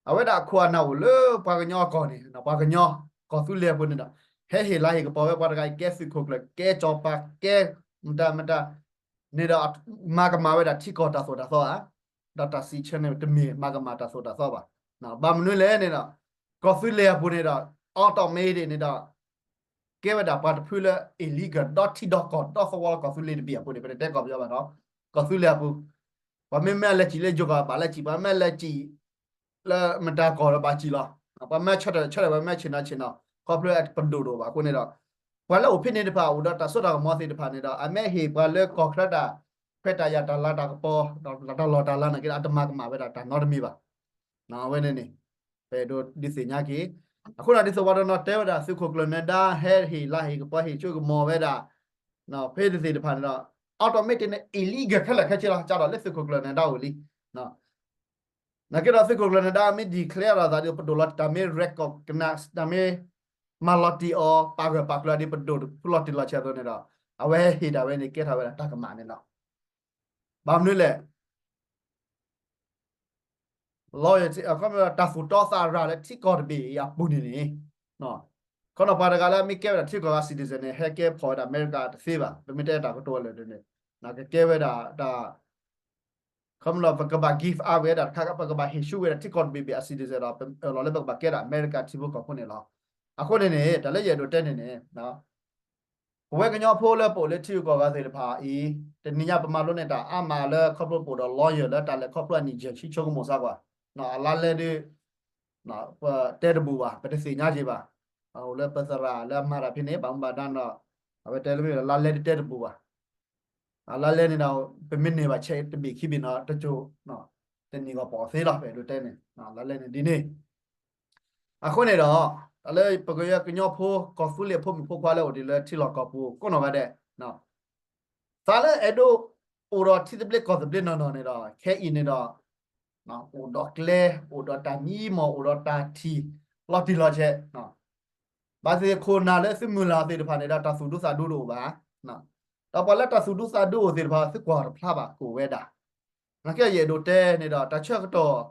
အဝဲဒၣ်အခိၣ်အနၢ်အိၣ်လၢပှၤကညီအကီၢ်န့ၣ် ပှၤကညီ ကီၢ်သူလ့ၤအပူၤန့ၣ်ဒီး ဟဲဟ့ၣ်လၤဟ့ၣ်ကပီၤဝဲပှၤတဂၤအံၤ ကဲသုးခိၣ်ကျၢၢ် ကဲစီၤပၤ ကဲမတၤမတၤ န့ၣ်ဒီး မၤကမၣ်ဝဲဒၣ်ထံကီၢ်တၢ်သိၣ်တၢ်သီဧါ, ဒီးတၢ်စံးဆၢန့ၣ် တမ့ၢ်မၤကမၣ်တၢ်သိၣ်တၢ်သီဘၣ်. ဘၣ်မနုၤလဲၣ်န့ၣ်ဒီး ကီၢ်သူလ့ၤအပူၤန့ၣ်ဒီး automatic န့ၣ်ဒီး ကဲဝဲဒၣ်ပှၤတဖုလၢ illegal ဒီထံဒီကီၢ်ဒီသဝီလၢကီၢ်သူလ့ၤတဘ့ၣ်အပူၤန့ၣ် ပတတဲကီၢ်ပယီၤဘၣ်နီၤ, ကီၢ်သူလ့ၤအပူၤ ပှၤမ့ၢ်မ့ၢ်အလဲၤစံၣ်လၢယိၤကီၢ်ဘၣ်လဲၤစံၣ်, ပှၤမ့ၢ်လဲၤစံၣ် လၢမတၤကီၢ်ဒီးဘၣ်စံၣ်လီၤ. ပှၤမ့ၢ်ဆၢထၢၣ်ဆၢထၢၣ် ပှၤမ့ၢ်ဆ့ၣ်နီၤဆ့ၣ်နီၤ ခီဖျိပဒိၣ်တအိၣ်ဘၣ်အဃိန့ၣ်ဒီး ပှၤလၢအိၣ်ဖဲန့ၣ်တဖၣ်အိၣ်ဒီးတၢ်စိတၢ်ကမီၤသ့ၣ်တဖၣ်န့ၣ်ဒီး အမ့ၢ်ဟ့ၣ်ပှၤလၢကီၢ်ချၢတၢ် ခွဲးတၢ်ယာ်တၢ်လၤတၢ်ကပီၤ ဒီးတၢ်လီၢ်တၢ်လၤနာ်က့ဒီး အတမၤကမၣ်ဝဲဒၣ်တၢ်နီတမံၤဘၣ်. အဝဲန့ၣ်န့ၣ် ပအဲၣ်ဒိးဒုးသ့ၣ်ညါက့ၤ အဃိဒီးဒ်သိးပှၤတနီၤတဲဝဲဒၣ် သုးခိၣ်ကျၢၢ်နၢၤဒါ ဟဲဟ့ၣ်လၤဟ့ၣ်ကပီၤဟ့ၣ်ဆိကမီၤဝဲဒၣ် ဖဲန့ၣ်သ့ၣ်တဖၣ်န့ၣ်ဒီး automatic န့ၣ် illegal ခဲလၢာ်ခဲဆ့လီၤ ကဒီးလၢသုးခိၣ်ကျၢၢ်နၢၤဒါအိၣ်လံ. နာ်က့ဒီးသုးခိၣ်ကျၢၢ်နၢၤဒါမ့ၢ် declare လီၤသးဒီး ပဒိၣ်လီၤတၢ်မ့ၢ် recognize တၢ်မ့ၢ် မၤလီၤတံၢ်အီၤ ပာ်ဂၢၢ်ပာ်ကျၢၤဒ်ပဒိၣ်ဖုလီၤတံၢ်လီၤဆဲးအသိးန့ၣ်ဒီး အဝဲဟ့ၣ်ဒၣ်ဝဲန့ၣ် ကဲထီၣ်ဝဲဒၣ်တၢ်ကမၣ်န့ၣ်လီၤ. ဘၣ်မနုၤလဲၣ် လီၤယၤ တၢ်သူၣ်တီသးရၤလၢထံကီၢ်တဘ့ၣ်အံၤအပူၤန့ၣ်န့ၣ် ခီနီၣ်ပှၤတဂၤလၢမ့ၢ်ကဲဝဲဒၣ်ထံကီၢ်ဂၤ citizen န့ၣ် ဟဲကဲဖီၣ်ဝဲဒၣ်အမဲရကၤတသ့ဘၣ်. ပမ့ၢ်တဲတၢ်ကတိၤလၢာ်န့ၣ် ကကဲဝဲဒၣ်တၢ် ခီမ့ၢ်လီၤ ပကဘၣ် give up ဝဲဒၣ်တခါ ပကဘၣ်ဟ့ၣ်ဆူၣ်ဝဲဒၣ်ထံကီၢ်တဘ့ၣ်ဘ့ၣ်အ citizen ဒီး ပအၢၣ်လီၤလၢပကဘၣ်ကဲဒၣ်အမဲရကၤထံဖိကီၢ်ဖိန့ၣ်လီၤ. အဃိန့ၣ်န့ၣ် တၢ်လၢယအဲၣ်ဒိးတဲန့ၣ်န့ၣ် ပဝဲကညီဖိလၢပအိၣ်လၢထံဂုၤကီၢ်ဂၤသ့ၣ်တဖၣ်အံၤ တနံၤညါပမၤလိန့ၢ်တၢ်အါမးလၢခီဖျိပအိၣ်ဒီး lawyer လၢတၢ်လဲၤခီဖျိအနံၣ်ယဲၢ်ဆံ ဆိကမိၣ်စၢ်ကွၢ် အလါလဲဒုး ပတဲတဘူၣ်ဘၣ် ပတသ့ၣ်ညါက့ၤဘၣ်. အိၣ်လၢပသရၣ်လၢအမၤတၢ်ဖဲန့ၣ် ဘၣ်မူဘၣ်ဒါနီၤ အဝဲတဲလၢမ့ၢ်လါလဲဒုးတဲတဘူၣ်ဘၣ်. လါလဲန့ၣ်ဒီး ပမ့ၢ်န့ၢ်ဘၣ်ဆဲးတဘ့ၣ်ခံဘ့ၣ်နီၤ တစိၤ တနံၣ်ဂီၢ်ပအီၣ်သ့လီၤ ပအဲၣ်ဒိးတဲန့ၣ် လါလဲန့ၣ်ဒ်န့ၣ် အဃိန့ၣ်ဒီး တၢ်လၢပကညီဖိကီၢ်သူလ့ၤဖိမုၣ်ဖိခွါလၢအိၣ်ဒံးလၢထံလီၢ်ကီၢ်ပူၤကိးနီၢ်ဂၤဒဲး သးလၢအဲၣ်ဒိးအိၣ်ဒီးထံသဘျ့ကီၢ်သဘျ့နီၢ်နီၢ်န့ၣ်ဒီး ခဲအံၤန့ၣ်ဒီး အိၣ်ဒီးကျဲ အိၣ်ဒီးတၢ်မံမီၢ် အိၣ်ဒီးတၢ်ထံၣ် လီၤတံၢ်လီၤဆဲး ဘၣ်သ့ၣ်ခိၣ်နၢ်လၢသုမုၢ်လၢ်သ့ၣ်တဖၣ်န့ၣ်ဒီး တၢ်သူၣ်ဒူသးဒူတအိၣ်ဘၣ်. ဒီးပှၤလၢတၢ်သူၣ်ဒူသးဒူအိၣ်သ့ၣ်တဖၣ် သုကွၢ်တဖျါဘၣ်ကအိၣ်ဝဲဒၣ်. နာ်က့ယအဲၣ်ဒိးတဲန့ၣ်ဒီး တၢ်ဆၢကတီၢ်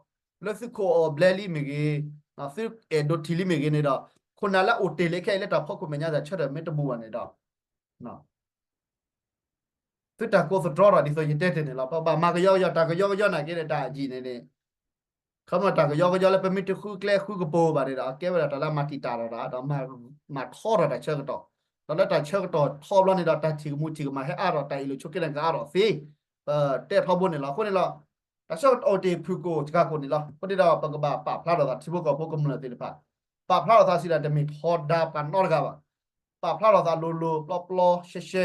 လၢသုခိၣ်အီၣ်ဘျဲလံမ့ၢ်ဂ့ၤ, သုအဲၣ်ဒိးထံၣ်လံမ့ၢ်ဂ့ၤန့ၣ်ဒီး ခိၣ်နၢ်လၢအအိၣ်တ့ၢ်လံခဲအံၤလၢတၢ်ဖီခိၣ်မဲာ်ညါတၢ်ဆၢထၢၣ်မ့ၢ်တဘူးဘၣ်န့ၣ်ဒီး သုတၢ်ကိးသတြီထီၣ်ဒ်သိးယတဲတ့ၢ်န့ၣ်လီၤ. ပဘၣ်မၤကယီကယီ တၢ်ကယီကယီနာ်က့န့ၣ် တၢ်အယံာ်န့ၣ်န့ၣ် ခီမ့ၢ်တၢ်ကယီကယီလၢပမ့ၢ်တဃုကျဲဃုကပူၤဘၣ်န့ၣ်ဒီး အကဲဝဲဒၣ်တၢ်လၢမၤတံာ်တာ်ထီၣ်တၢ် ဒီးမၤထီထီၣ်တၢ်ဆၢကတီၢ်, ဒီးလၢတၢ်ဆၢကတီၢ်ထီဘျီန့ၣ်ဒီး တၢ်ထံၣ်ကမူထံၣ်ကမၣ်ဟဲအါထီၣ် တၢ်အ့ၣ်လိာ်ဆိးက့န့ၣ်ကအါထီၣ်သ့, ပတဲထီဘိန့ၣ်လီၤ. အဃိန့ၣ်လီၤ တၢ်ဆၢကတီၢ်အိၣ်တ့ၢ်ဖုၣ်ကိာ်စှၤကိာ်န့ၣ်လီၤ. အဃိန့ၣ်ဒီး ပကဘၣ်ပာ်ဖျါထီၣ်သးထံဖိကီၢ်ဖိကမျၢၢ်သ့ၣ်တဖၣ်, ပာ်ဖျါထီၣ်သးစံးဒၣ်တမ့ၢ်ထီဒါပှၤနီတဂၤဘၣ်. ပာ်ဖျါထီၣ်သးလိၤလိၤပျီပျီရှဲရှဲ,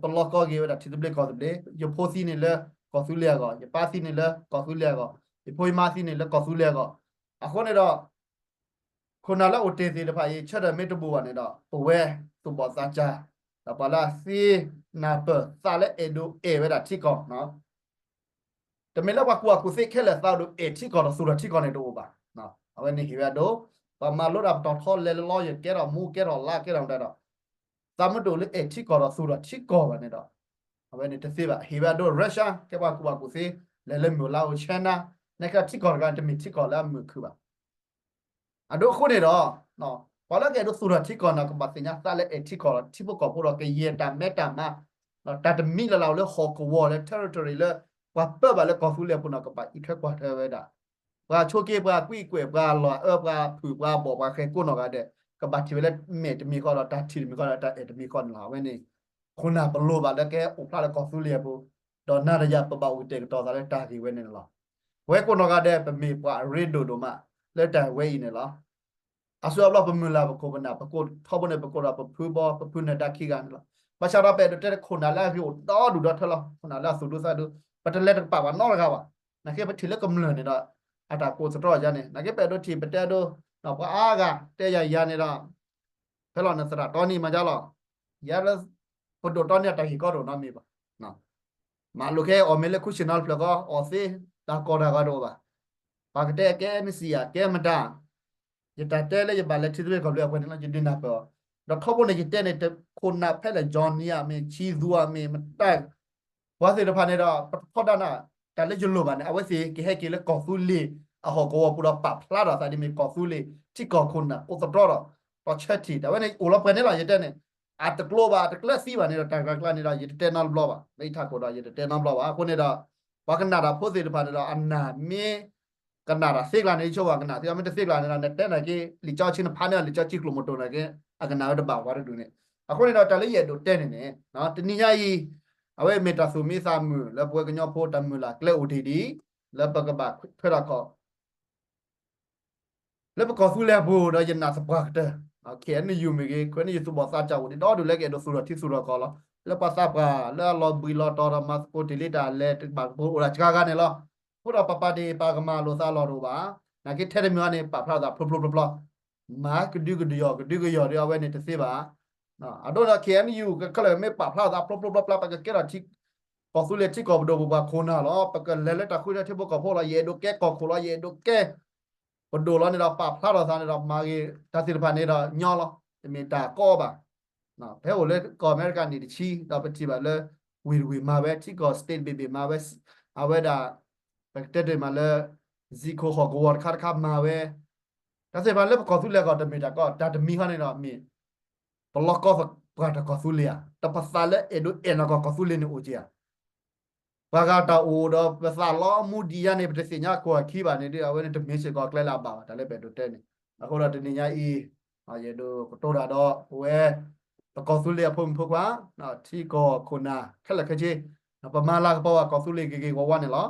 ပလီၤကီက့ၤဝဲဒၣ်ထံသဘျ့ကီၢ်သဘျ့, ယဖိသံန့ၣ်လၢကီၢ်သူလ့ၤအဂီၢ်, ယပၢ်သံန့ၣ်လၢကီၢ်သူလ့ၤအဂီၢ်, ယဖိယမါသံန့ၣ်လၢကီၢ်သူလ့ၤအဂီၢ်. အဃိန့ၣ်ဒီး ခိၣ်နၢ်လၢအအိၣ်တ့ၢ်သ့ၣ်တဖၣ်အံၤ ဆၢထၢၣ်မ့ၢ်တဘူးဘၣ်န့ၣ်ဒီး ပဝဲသူၣ်ဘီၣ်သးစၢ် ဒီးပှၤလၢအသ့နၢ်ပၢၢ်သးလၢအဲၣ်ဒိးအဲၣ်ဝဲဒၣ်ထံကီၢ် တမ့ၢ်လၢပှၤကူၣ်ဘၣ်ကူၣ်သ့ခဲလၢာ်သးဒိၣ်အဲၣ်ထံကီၢ်ဒီးသူၣ်ထီၣ်ထံကီၢ်န့ၣ်တအိၣ်ဘၣ်. အဝဲန့ၣ်ဟ့ၣ်ဝဲဒိၣ်, ပှၤမၤလိဒၣ်ပတီၢ်ထီလဲၤလၢ lawyer ကဲထီၣ်မူကဲထီၣ်လါကဲထီၣ်မတၤဒီး သးမ့ၢ်တအိၣ်လၢအဲၣ်ထံကီၢ်ဒီးသူၣ်ထီၣ်ထံကီၢ်ဘၣ်န့ၣ်ဒီး အဝဲန့ၣ်တသ့ဘၣ်. ဟ့ၣ်ဝဲဒိၣ် Russia ကဲပှၤကူၣ်ဘၣ်ကူၣ်သ့ လဲၤလၢမုၢ်လါအိၣ် China နကထံကီၢ်တဂၤန့ၣ် တမ့ၢ်ထံကီၢ်လၢအမုာ်ခုၣ်ဘၣ်. အဒိအဃိန့ၣ်ဒီး ပှၤလၢကအဲၣ်ဒိးသူၣ်ထီၣ်ထံကီၢ်န့ၣ် ကဘၣ်သ့ၣ်ညါသးလၢအဲၣ်ထံကီၢ်ဒီးထံဖိကီၢ်ဖိဒီး ကယဲၢ်တၢ်မဲတၢ်မါ ဒီးတၢ်တမံၤလၢ်လၢ်အိၣ်လၢဟီၣ်ကဝီၤလၢ territory လၢ ပှၤပၢဘၣ်လၢကီၢ်သူလ့ၤအပူၤန့ၣ် ကဘၣ်အံးထွဲကွၢ်ထွဲဝဲဒၣ် ပှၤဆိးက့ ပှၤကွံာ်ကွဲး ပှၤလီၢ်အၢ ပှၤဖုၣ် ပှၤဘီၣ် ပှၤဃဲၤကိးနီၢ်ဂၤဒဲး ကဘၣ်ထံၣ်ဝဲလၢမဲာ်တမံၤဃီဒီး တၢ်ထံၣ်တမံၤဃီဒီး တၢ်အဲၣ်တမံၤဃီန့ၣ်လီၤ. အဝဲန့ၣ် ခိၣ်နၢ်ပလိၣ်ဘၣ်လၢကဟဲအိၣ်ဖျါလၢကီၢ်သူလ့ၤအပူၤ ဒီးနၤဒီးယၤပဘၣ်အိၣ်ကတဲာ်ကတီၤသးလၢတၢ်ဂ့ၢ်ဝဲန့ၣ်လီၤ. ပဝဲကိးနီၢ်ဂၤဒဲး ပမ့ၢ်ပှၤအရ့ဒိၣ်ဒိၣ်မး လၢတၢ်ဝဲအံၤန့ၣ်လီၤ. အါစုအါဘျီပမုၢ်လၢ်ပခိၣ်ပနၢ် ပကိးထီဘိန့ၣ် ပကိးဒီးပဖုဘီ ပဖုနၢၤဒါခံဂၤန့ၣ်လီၤ. ဘၣ်ဆၣ်ဒီးပအဲၣ်ဒိးတဲခိၣ်နၢ်လၢ အဂ့ၢ်အိၣ်ဒီဒူၣ်ဒီထၢလီၤ. ခိၣ်နၢ်လၢအသူၣ်ဒူသးဒူ ပတလဲၤတကပၤပှၤနီတဂၤဘၣ်. နာ်က့ပထံၣ်လၢကမျၢၢ်န့ၣ်ဒီး အတၢ်ကိးသတြီယါန့ၣ် နာ်က့ပအဲၣ်ဒိးထံၣ်ပတဲဒိ ပှၤအါဂၤတဲယၤယၤန့ၣ်ဒီး ဖဲလီၤနသရၣ်တီနံၤမၤဒ်လီၤ. ယဲလၢ ပဒိၣ်တီနံၤအတၢ်ဟ့ၣ်ကီတအိၣ်နီတမံၤဘၣ်. မၤလိခဲအီၣ်မ့ၢ်လၢ ခူၣ်ဆ့ၣ်နီတဖျၢၣ်ဃီ အီၣ်သ့ တၢ်ကီတၢ်ဂီၤတအိၣ်ဘၣ်. ပှၤကတဲကဲနစံၣ်ယၤ ကဲမတၤ ယတၢ်တဲလၢယဘၣ်လဲၤထံသဘျ့ကီၢ်သဘျ့အပှဲၤန့ၣ်လီၤ ယဒုးနၢ်ပၢၢ်အီၤ. ဒီးထီဘိန့ၣ် ယတဲန့ၣ် တခိၣ်နၢ်ဖဲလဲၣ် Johnny ဧါမ့ၢ် ခၠံသူ ဧါမ့ၢ် မတၤ ပှၤသ့ၣ်တဖၣ်န့ၣ်ဒီး ပတထီဒါနၤ တၢ်လၢယလိၣ်ဘၣ်န့ၣ် အဝဲသ့ၣ်ကဟဲက့ၤလၢကီၢ်သူလ့ၤအဟီၣ်ကဝီၤပူၤဒီးပာ်ဖျါထီၣ်သးဒ်မ့ၢ်ကီၢ်သူလ့ၤ ထံကီၢ်ခိၣ်နၢ်ကိးသတြီဒီး ပှၤဆၢထံၣ် တၢ်ဝဲန့ၣ်အိၣ်လီၤပှဲၤန့ၣ်လီၤ ယတဲန့ၣ် အတကျိၤဘၣ် အတကျၢၤသံဘၣ်န့ၣ်ဒီး တၢ်ဂၤကျါန့ၣ်ဒီး ယတတဲနီတဘျီဘၣ် လၢယထးခိၣ်ဒီး ယတတဲနီတဘျီဘၣ်. အဃိန့ၣ်ဒီး ပှၤကနၣ်တၢ်ဖိသ့ၣ်တဖၣ်န့ၣ်ဒီး အနၢ်မ့ၢ် ကနၣ်တၢ်သ့ကျါန့ၣ် ဆိဘၣ်ကနၣ်သ့ မ့ၢ်တသ့ကျါန့ၣ်ဒီး နတဲနာ်က့ လံာ်ကၠီဆံနဖးန့ၢ် လံာ်ကၠီဆံကျိာ်မုၢ်တိၢ်နာ်က့ အကနၣ်ဝဲတဘၣ်ပှၤတဒူၣ်န့ၣ်. အဃိန့ၣ်ဒီး တၢ်လၢယအဲၣ်ဒိးတဲန့ၣ်န့ၣ် တနံၤညါအံၤ အဝဲမ့ၢ်တၢ်သူၣ်မံသးမုာ်လၢပဝဲကညီဖိတၢ်မုၢ်လၢ်ကျဲအိၣ်တ့ၢ်ဒံး လၢပကဘၣ်ထွဲထီၣ်ခီၣ် လၢပကီၢ်သူလ့ၤအပူၤဒီးယနာ်သပှၢ်ကတၢၢ် KNU မ့ၢ်ဂ့ၤ KNU သူၣ်ဘီၣ်သးစၢ်အိၣ်ဒံးဒီဒူၣ်လၢကအဲၣ်ဒိးသူၣ်ထီၣ်ထံသူၣ်ထီၣ်ကီၢ်လီၤ. လၢပှၤသးပှၢ်လၢအလီၤဘှံးလီၤတီၤဒီးမၤသကိးတ့ၢ်လံတၢ်လဲၤတဘၣ်ကပူၤအိၣ်ဒၣ်စှၤဂၤန့ၣ်လီၤ. အဃိဒီးပပာ်တ့ၢ်ပာ်ကမၣ်လိာ်သးလီၢ်တအိၣ်ဘၣ်. နာ်က့ထဲတမံၤအံၤန့ၣ် ပာ်ဖျါသးဖျိဖျိဖျိဖျိ မၤကဒုကဒယီၢ်ကဒုကယီၢ်ဒီးအဝဲန့ၣ်တသ့ဘၣ်. အဒိဒီး KNU ကခဲလၢာ်မ့ၢ်ပာ်ဖျါသးဖျိဖျိဖျိဖျိ ပကကဲထီၣ်ထံ ကီၢ်သူလ့ၤထံကီၢ်ပဒိၣ်ပပှၤခိၣ်နၢ်လီၤ. ပကလဲၤလၢတၢ်ဃုထၢထံဖိကီၢ်ဖိလီၤ. ယအဲၣ်ဒိးကဲကီၢ်ခိၣ်လီၤ. ယအဲၣ်ဒိးကဲပဒိၣ်လီၤန့ၣ်ဒီး ပာ်ဖျါထီၣ်သးန့ၣ်ဒီး မၤဂ့ၤတၢ်သ့ၣ်တဖၣ်န့ၣ်ဒီးညီလီၤ. တမ့ၢ်တၢ်ကီဘၣ်. ဖဲအိၣ်လၢကီၢ်အမဲရကၤန့ၣ်တဆံ ဒီးပထံၣ်ဘၣ်လၢ ဝ့ၢ်တဝ့ၢ်မၤဝဲ ထံကီၢ် state ဘ့ၣ်ဘ့ၣ်မၤဝဲ အဝဲဒၣ် ပကတဲတ့ၢ်မးလၢ စံးခိၣ်ဃီၣ်ကဝီၤတခါတခါမၤဝဲ, တၢ်သ့ၣ်တဖၣ်လၢပကီၢ်သူလ့ၤအဂီၢ်တမ့ၢ်တၢ်ကီ တၢ်တမံၤဃီန့ၣ်ဒီးမ့ၢ် ပလီၢ်ကီၢ်ပှၤတကီၢ်သူလ့ၤဧါ, တပသးလၢအဲၣ်ဒိးအဲၣ်နီၢ်ကီၢ်ကီၢ်သူလ့ၤန့ၣ်အိၣ်က့ဧါ. ပှၤဂၤတၢ်အိၣ်ဒီးပသးလီမူဒံးယါန့ၣ် ပတသ့ၣ်ညါခိၣ်အခံဘၣ်န့ၣ်ဒီး အဝဲန့ၣ်တမ့ၢ်စ့ၢ်ကီးကျဲလၢအဘၣ်ဘၣ် တၢ်လၢပအဲၣ်ဒိးတဲန့ၣ်. အဃိဒီးတနံၤညါအံၤ ယအဲၣ်ဒိးကတိၤတၢ်ဒီးပဝဲ ပကီၢ်သူလ့ၤအဖိမုၣ်ဖိခွါ ထံကီၢ်ခိၣ်နၢ်ခဲလၢာ်ခဲဆ့ ပမၤလၤကပီၤဘၣ်ကီၢ်သူလ့ၤဂ့ၤဂ့ၤဝါဝါန့ၣ်လီၤ.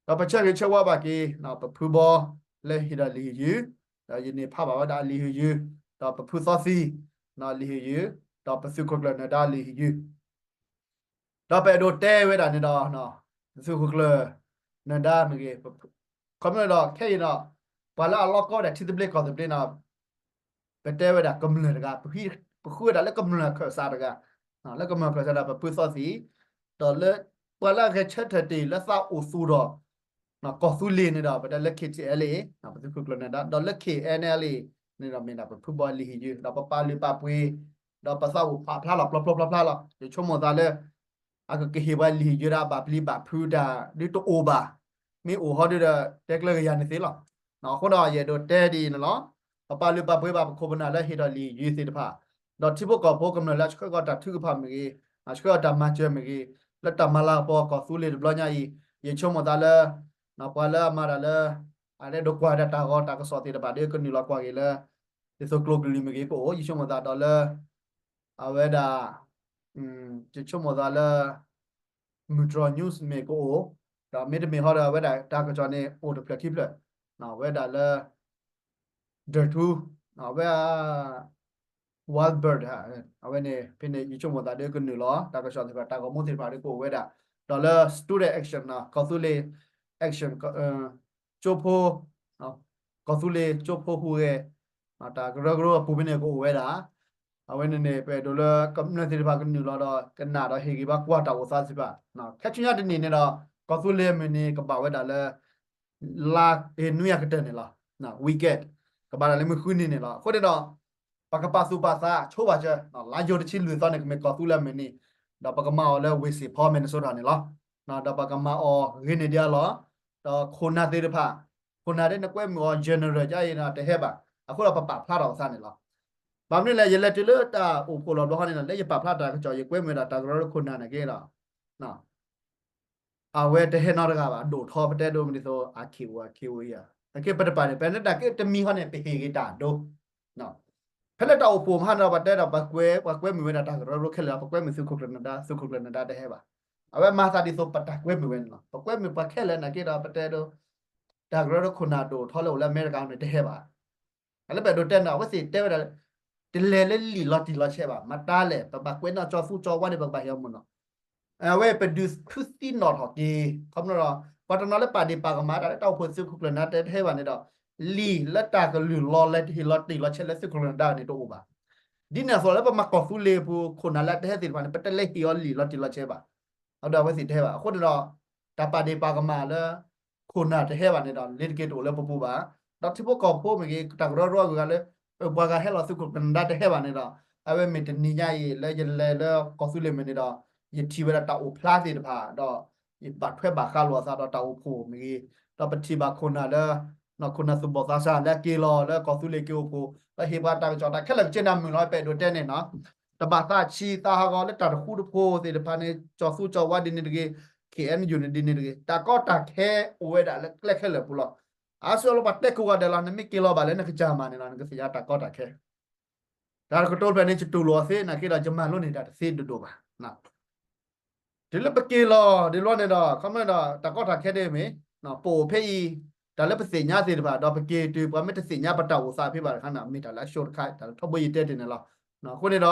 ဒီးပဆၢဂ့ၤဆၢဝါဘၣ်က့ၤ ပဖုဘီလၢဟ့ၣ်ဒီးလံာ်ဟ့ၣ်ယုၢ်, ဒီးယန့ၢ်ဖးဘၣ်ဝဲဒၣ်အလံာ်ဟ့ၣ်ယုၢ်, ဒီးပဖုသီသံ လံာ်ဟ့ၣ်ယုၢ်, ဒီးပသုးခိၣ်ကျၢၢ်နၢၤဒါလံာ်ဟ့ၣ်ယုၢ်, ဒီးပအဲၣ်ဒိးတဲဝဲဒၣ်န့ၣ်ဒီး သုးခိၣ်ကျၢၢ်နၢၤဒါမ့ၢ်ဂ့ၤ, ခီဖျိဒီးခဲအံၤဒီး ပှၤလၢအလီၢ်ကီဒၣ်ထံသဘျ့ကီၢ်သဘျ့န့ၣ် ပတဲဝဲဒၣ်ကမျၢၢ်တဂၤ, ပဃုဝဲဒၣ်လၢကမျၢၢ်ခၢၣ်စးတဂၤ, လၢကမျၢၢ်ခၢၣ်စးဒီးပဖုသီသံ, ဒီးလၢပှၤလၢအဂဲၤဆၢထၢၣ်တ့ၢ်လၢသးအိၣ်သူၣ်ဒီး ကီၢ်သူလ့ၤန့ၣ်ဒီး ပတဲလၢ K T L A ပသုးခိၣ်ကျၢၢ်နၢၤဒါ, ဒီးလၢ K N L A န့ၣ်ဒီးမ့ၢ်ဒၣ်ပဖုဘီလံာ်ဟ့ၣ်ယုၢ်, ဒီးပပာ်လုၢ်ပာ်ပှ့ၤ, ဒီးပသးအိၣ်ဖးဖျါလီၤ ပျီပျီဖျါဖျါလီၤ. ယဆိကမိၣ်သးလၢ အကကဟ့ၣ်ပှၤလံာ်ဟ့ၣ်ယုၢ်ဒၣ်ဘၣ်ပျံၤဘၣ်ဖုးတၢ်ဒ်တအိၣ်ဘၣ်, မ့ၢ်အိၣ်ဟီဒ်ဒီး တဲကျၢၤကယၤန့ၣ်သ့လီၤ. အဃိဒီးယအဲၣ်ဒိးတဲဒ်အံၤန့ၣ်လီၤ. ပပာ်လုၢ်ပာ်ပှ့ၤဘၣ်ပခိၣ်ပနၢ်လၢဟ့ၣ်ဒီးလံာ်ဟ့ၣ်ယုၢ်သ့ၣ်တဖၣ်, ဒီးထံဖိကီၢ်ဖိကမျၢၢ်လၢအဆှၢဃီၤတၢ်ထုကဖၣ်မ့ၢ်ဂ့ၤ, အဆှၢဃီၤတၢ်မၤစၢၤမ့ၢ်ဂ့ၤ, လၢတၢ်မၤလၤကပီၤကီၢ်သူလ့ၤတဘျီညါအံၤ, ယဆိကမိၣ်သးလၢ ပှၤလၢအမၤတၢ်လၢ အတအဲၣ်ဒိးကွၢ်တၢ်ဂီၤတၢ်ကစီၣ်သ့ၣ်တဖၣ်ဒီးကနုာ်လီၤကွၢ်က့ၤလၢ ဒ်သိးကျိၤကလုာ်မ့ၢ်ဂ့ၤကအိၣ်, ယဆိကမိၣ်သးဒီးလၢ အဝဲဒၣ် ယဆိကမိၣ်သးလၢ Metro News မ့ၢ်ကအိၣ်, ဒီးမ့တမ့ၢ်ဟီဒီးအဝဲဒၣ်တၢ်ကစီၣ်န့ၣ်အိၣ်တဖျၢၣ်ခံဖျၢၣ်, အဝဲဒၣ်လၢ ဒၢၣ်ထူ အဝဲ Wild Bird အဝဲန့ၣ် ဖဲန့ၣ် ယဆိကမိၣ်သးဒီးကနုာ်လီၤ တၢ်ကစီၣ်သ့ၣ်တဖၣ် တၢ်ဂီၤမူသ့ၣ်တဖၣ်ဒီးကအိၣ်ဝဲဒၣ်, ဒီးလၢ Student Action ကီၢ်သူလ့ၤ Action ကၠိဖိ ကီၢ်သူလ့ၤကၠိဖိဟူးဂဲၤ တၢ်ကရၢကရိအပူၤဖဲန့ၣ်ကအိၣ်ဝဲဒၣ်, အဝဲန့ၣ်န့ၣ် ပအဲၣ်ဒိးလၢကမျၢၢ်သ့ၣ်တဖၣ်ကနုာ်လီၤဒီး ကနၣ်ဒီးဟ့ၣ်ဂံၢ်ဘါကွၢ်တၢ်အိၣ်သးသ့ၣ်တဖၣ်, ခဲဆူညါတနံၣ်န့ၣ်ဒီး ကီၢ်သူလ့ၤအမုၢ်နံၤကဘၣ်ဝဲဒၣ်လၢ လါ နွံအကတၢၢ်န့ၣ်လီၤ, weekend ကဘၣ်ဒၣ်လၢမုၢ်ဃုနံၤန့ၣ်လီၤ. အဃိန့ၣ်ဒီး ပကပာ်သူၣ်ပာ်သးဆိဘၣ်စၢၤ, လါယူၤတဆံလွံၢ်သီန့ၣ် ကမ့ၢ်ကီၢ်သူလ့ၤအမုၢ်နံၤ, ဒီးပကမၤအီၤလၢ ဝ့ၢ်စ့ၣ်ဖီ Minnesota န့ၣ်လီၤ. ဒီးပကမၤအီၤဂ့ၤန့ၢ်ဒံးအလီၢ်, ဒီးခိၣ်နၢ်သ့ၣ်တဖၣ်, ခိၣ်နၢ်ဒ်နကွဲမုာ်အီၤ general ဒ်အံၤန့ၣ်တဟဲဘၣ်, အဃိဒီးပပာ်ဖျါထီၣ်ပသးန့ၣ်လီၤ. ဘၣ်မနုၤလဲၣ် ယလဲၤတုၤလၢတၢ်အိၣ်ဖှိၣ်လီၤဘျီဃီန့ၣ်ဒီး လၢယပာ်ဖျါတၢ်ကစီၣ် ယကွဲမုာ်ဝဲဒၣ်တၢ်ကရၢကရိခိၣ်နၢ်န့ၣ်က့ဒီး အဝဲတဟဲနီတဂၤဘၣ် ဒိၣ်ထီၣ်ပတဲဒိမနုၤသိး အခံအိၣ်အခံအိၣ်အံၤ, အက့ပတပာ်န့ၣ် ပန့ၣ်တၢ်က့တမံၤဃီန့ၣ် ပဟ့ၣ်ဂ့ၤတၢ်ဒိ, ဖဲလၢတၢ်အိၣ်ဖှိၣ်မဟါန့ၣ်ဒီး ပတဲဒီး ပကွဲ ပကွဲမုာ်ဝဲဒၣ်တၢ်ကရၢကရိခဲလၢာ် ပကွဲမုာ်သုးခိၣ်ကျၢၢ်နၢၤဒါ သုးခိၣ်ကျၢၢ်နၢၤဒါတဟဲဘၣ်, အဝဲမၤသးဒ်သိးပတၢ်ကွဲမုာ်ဝဲန့ၣ်လီၤ. ပကွဲမုာ်ပှၤခဲလၢာ်နာ်က့ဒီး ပတဲဒိ တၢ်ကရၢကရိခိၣ်နၢ်ဒိၣ်ထီၣ်လၢအိၣ်လၢအမဲရကၤန့ၣ်တဟဲဘၣ် အလၢပအဲၣ်ဒိးတဲန့ၣ် အဝဲသ့ၣ်တဲဝဲဒၣ် တလဲၤလၢလံာ်လီၤတံၢ်လီၤဆဲးဘၣ်, မတၤလဲၣ် ပဘၣ်ကွဲးနီၣ်ကၠီသူကၠီဝါန့ၣ် ပကဘၣ်ဟ့ၣ်အီၤမ့ၢ်နီၤ, အဝဲပဒုးဖုသံနီၣ်ထီၣ်က့ၤ, ခီဖျိဒီး ပှၤတနီၤလၢပာ်ဒ့ၣ်ပာ်ကမၣ်တၢ်လၢတၢ်အိၣ်ဖှိၣ်သုးခိၣ်ကျၢၢ်နၢၤဒါတဟဲဘၣ်န့ၣ်ဒီး လံာ်လၢတၢ်ကလုၢ်လီၤလဲၤတဟ့ၣ်လီၤတံၢ်လီၤဆဲးလၢသုးခိၣ်ကျၢၢ်နၢၤဒါန့ၣ်တအိၣ်ဘၣ်. ဒ်န့ၣ်အသိးလၢပမၤကီၢ်သူလ့ၤပူၤခိၣ်နၢ်လၢတဟဲသ့ၣ်တဖၣ်န့ၣ် ပတလဲၤဟ့ၣ်အီၤလံာ်လီၤတံၢ်လီၤဆဲးဘၣ်, အဒီးအဝဲသ့ၣ်တဟဲဘၣ်. အဃိန့ၣ်ဒီး တၢ်ပာ်ဒ့ၣ်ပာ်ကမၣ်လၢ ခိၣ်နၢ်တဟဲဘၣ်န့ၣ်ဒီး လ့ၤတက့ၤတအိၣ်လၢပပူၤဘၣ်. ဒီးထံဖိကီၢ်ဖိမ့ၢ်ဂ့ၤ တၢ်ကရၢကရိအဂုၤအဂၤလၢ ပှၤဂၤဟဲလီၤသုးခိၣ်ကျၢၢ်နၢၤဒါတဟဲဘၣ်န့ၣ်ဒီး အဝဲမ့ၢ်တနံၤညါအံၤ လၢယလဲၤလၢကီၢ်သူလ့ၤမ့ၢ်န့ၣ်ဒီး ယထံၣ်ဝဲဒၣ်တၢ်အိၣ်ဖျါသ့ၣ်တဖၣ်ဒီး ယဘၣ်ထွဲဘၣ်ဃးလိာ်အသးဒီးတၢ်အိၣ်ဖှိၣ်မ့ၢ်ဂ့ၤ, ဒီးပထံၣ်ဘၣ်ခိၣ်နၢ်လၢ ခိၣ်နၢ်သူၣ်ဘီၣ်သးစၢ်လၢအက့ၤလီၤလၢကီၢ်သူလ့ၤက့ၤအိၣ်ဖှိၣ် လၢဟ့ၣ်ပှၤတၢ်ကစီၣ်တၢ်ခဲလၢာ်ကစ့နၢ်မုာ်လီၤ ပအဲၣ်ဒိးတဲန့ၣ်နီၤ. တဘၣ်သးဆံးသးဟးဂီၤလၢတၢ်တဃူတဖိးသ့ၣ်တဖၣ်န့ၣ် ကၠီသူကၠီဝါဒ်န့ၣ်တဂ့ၤ, ခ့ၣ်အဲၣ်ယူၣ်န့ၣ်ဒ်န့ၣ်တဂ့ၤ, တၢ်ကီတၢ်ခဲအိၣ်ဝဲဒၣ်လၢကျဲခဲလၢာ်ပူၤလီၤ. အါစုအါဘျီပှၤတဲကိးဂၤဒဲးလီၤ, နမ့ၢ်က့ၤလီၤဘၣ်လၢနကစၢ်မၤန့ၣ်လီၤ နကသ့ၣ်ညါတၢ်ကီတၢ်ခဲ တၢ်ကတိၤတဖျၢၣ်န့ၣ် ယတူၢ်လိာ်အီၤသ့နာ်က့ဒီး ယမၤလိန့ၢ်တၢ်တသ့ဒိၣ်ဒိၣ်ဘၣ်. တုၤလၢပက့ၤလီၤဒ်လဲၣ်န့ၣ်ဒီး ခီမ့ၢ်ဒီး တၢ်ကီတၢ်ခဲဒ်မ့ၢ် ပအိၣ်ဖဲအံၤ တၢ်လၢပသ့ၣ်ညါသ့ၣ်တဖၣ် ဒီးပက့ၤတုၤပှၤမ့ၢ်တသ့ၣ်ညါပတၢ်အိၣ်သးဖဲဘၣ်တခါန့ၣ် မ့ၢ်တၢ်လၢအဆိတခါ တၢ်လၢထီဘိယတဲတ့ၢ်န့ၣ်လီၤ. အဃိန့ၣ်ဒီး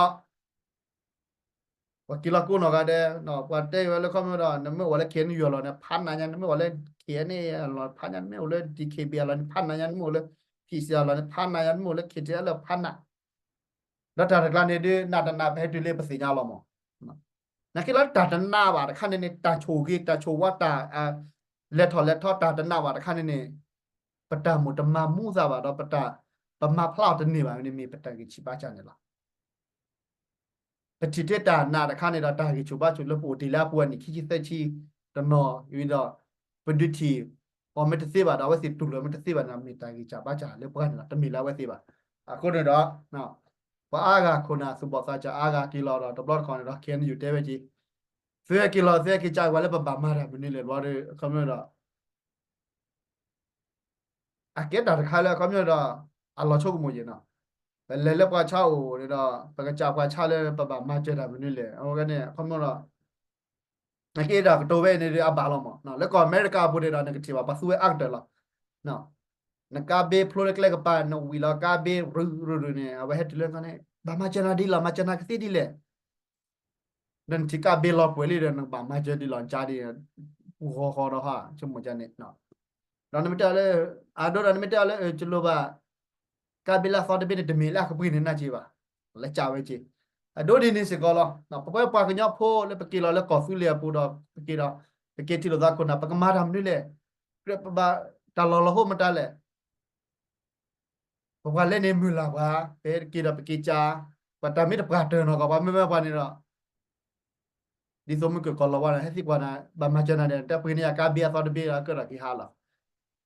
ပှၤက့ၤလီၤကိးနီၢ်ဂၤဒဲး ပှၤတဲဝဲလၢခီမ့ၢ်ဒီး နမ့ၢ်အိၣ်လၢ ခ့ၣ်အဲၣ်ယူၣ် အလီၢ်န့ၣ် ဖးနးညါ, နမ့ၢ်အိၣ်လၢ ခ့ၣ်အဲၣ်အဲၣ် အလီၢ်ဖးညါ, နမ့ၢ်အိၣ်လၢ DKBA အလီၢ်န့ၣ် ဖးနးညါ, နမ့ၢ်အိၣ်လၢ PC အလီၢ်န့ၣ် ဖးနးညါ, နမ့ၢ်အိၣ်လၢ ခ့ၣ်ထံအလီၢ် ဖးနး ဒီးတၢ်တကျါန့ၣ်ဒုး နးတနး ပဟဲတုၤလၢပသ့ၣ်ညါလီၤမး. နာ်က့လီၤတၢ်တနးဘၣ်တခါန့ၣ်န့ၣ် တၢ်ဆိၣ်ဂ့ၤ တၢ်ဆိၣ်ဝါ တၢ် လဲၤထီၣ်လဲၤထီ တၢ်တနးဘၣ်တခါန့ၣ်န့ၣ် ပတၢ်မိၣ်တမၤမူသးဘၣ်ဒီး ပတၢ် ပမၤဖျါအီၤတန့ၢ်ဘၣ်န့ၣ် မ့ၢ်ပတၢ်ဂံၢ်ဆံးဘါစၢ်န့ၣ်လီၤ. ပထံၣ်ထဲတၢ်နာ်တခါန့ၣ်ဒီး တၢ်ဂံၢ်ဆူၣ်ဘါဆူၣ်လၢပအိၣ်တ့ၢ်လၢအပူၤအနံၣ်ခံဆံသၢဆံ တနီၤဝံၤဒီး ပဒုးထံၣ်အီၤမ့ၢ်တသ့ဘၣ်ဒီး အဝဲသ့ၣ်တူၢ်လိာ်မ့ၢ်တသ့ဘၣ်န့ၣ် မ့ၢ်တၢ်ဂံၢ်စၢ်ဘါစၢ်လၢပှၤန့ၣ်လီၤ, တမ့ၢ်လၢအဝဲသ့ၣ်ဘၣ်. အဃိန့ၣ်ဒီး ပှၤအါဂၤခိၣ်နၢ်သူၣ်ဘီၣ်သးစၢ် အါဂၤက့ၤလီၤဒီး တဘျီတခီၣ်န့ၣ်ဒီး ခ့ၣ်အဲၣ်ယူၣ်တဲဝဲက့ၤ, သုဟဲက့ၤလီၤ သုဟဲက့ၤစၢ်ဝဲလၢပဘၣ်မၤတၢ်မနုၤလဲၣ် ဘျီဒီး အခီပညီဒီး အကဲတၢ်တခါလၢအခီပညီဒီး အလီၤဆိကမိၣ်ယဲၢ်နီၤ, ပလဲၤလၢပှၤဆါအိၣ်န့ၣ်ဒီး ပကစၢ်ပှၤဆါလၢပဘၣ်မၤစၢၤတၢ်မနုၤလဲၣ်, အဝဲန့ၣ် အခီပညီဒီး အကဲဒၣ်ကတိၤဝဲအံၤန့ၣ်ဒီးအဘၣ်လီၤမး, လၢကီၢ်အမဲရကၤအပူၤန့ၣ်ဒီး နကထံၣ်ဘၣ် ပှၤသူဝဲအါကတၢၢ်လီၤ. နကါဘ့ဖျိလၢကျဲကပၤ နဝံၤလီၤကါဘ့ရူၤရူၤန့ၣ် အဝဲဟဲတုၤလၢခီန့ၣ် ဘၣ်မၤစၢၤနၤဒ်လဲၣ် မၤစၢၤနၤကသ့ဒ်လဲၣ် ဒီးနထံၣ်ကါဘ့လီၤပှဲၤလံဒီး နကဘၣ်မၤစၢၤဒ်လဲၣ် နကါဒ် ပူၤဃီဃီဒီးဟါ ဆိကမိၣ်ကန့ၣ်, ဒီးနမ့ၢ်တဲအီၤလၢ အဒိဒီးနမ့ၢ်တဲအီၤလၢ အၢ ယလိၣ်ဘၣ် ကါဘ့လၢအသီတဘ့ၣ်န့ၣ် တမ့ၢ်လၢအကပှ့ၤန့ၣ်နၢ်က့ဘၣ်, လဲၤကးဝဲက့ၤ, အဒိဒ်န့ၣ်စ့ၢ်ကီးလီၤ. ပဝဲပှၤကညီဖိလၢပက့ၤလီၤလၢကီၢ်သူလ့ၤအပူၤဒီး ပက့ၤဒီး ပက့ၤထံၣ်လိာ်သးခိၣ်နၢ် ပကမၤတၢ်မနုၤလဲၣ်, ပဘၣ်တၢ်လီၢ်လီၤဟိမတၤလဲၣ် ပပှၤလဲၤန့ၣ်မုၢ်လၢ်ပှၤ ပက့ၤဒီးပက့ၤကး, ပှၤတၢ်မ့ၢ်တပှၢ်တၢၢ်နီၢ်ကီၢ် ပှၤမ့ၢ်ဝဲပှၤန့ၣ်ဒီး ဒ်သိးမုၢ်ကၢၢ်ကီၢ်လီၤဝါန့ၣ် ဟဲသံကွၢ်နၤ ဘၣ်မၤစၢၤနၤဒီး တၢ်ပှ့ၤန့ၢ်ယၤကါဘ့အသီတဘ့ဒီး ကၢၣ်ဒီးက့ၤဟါလီၤ.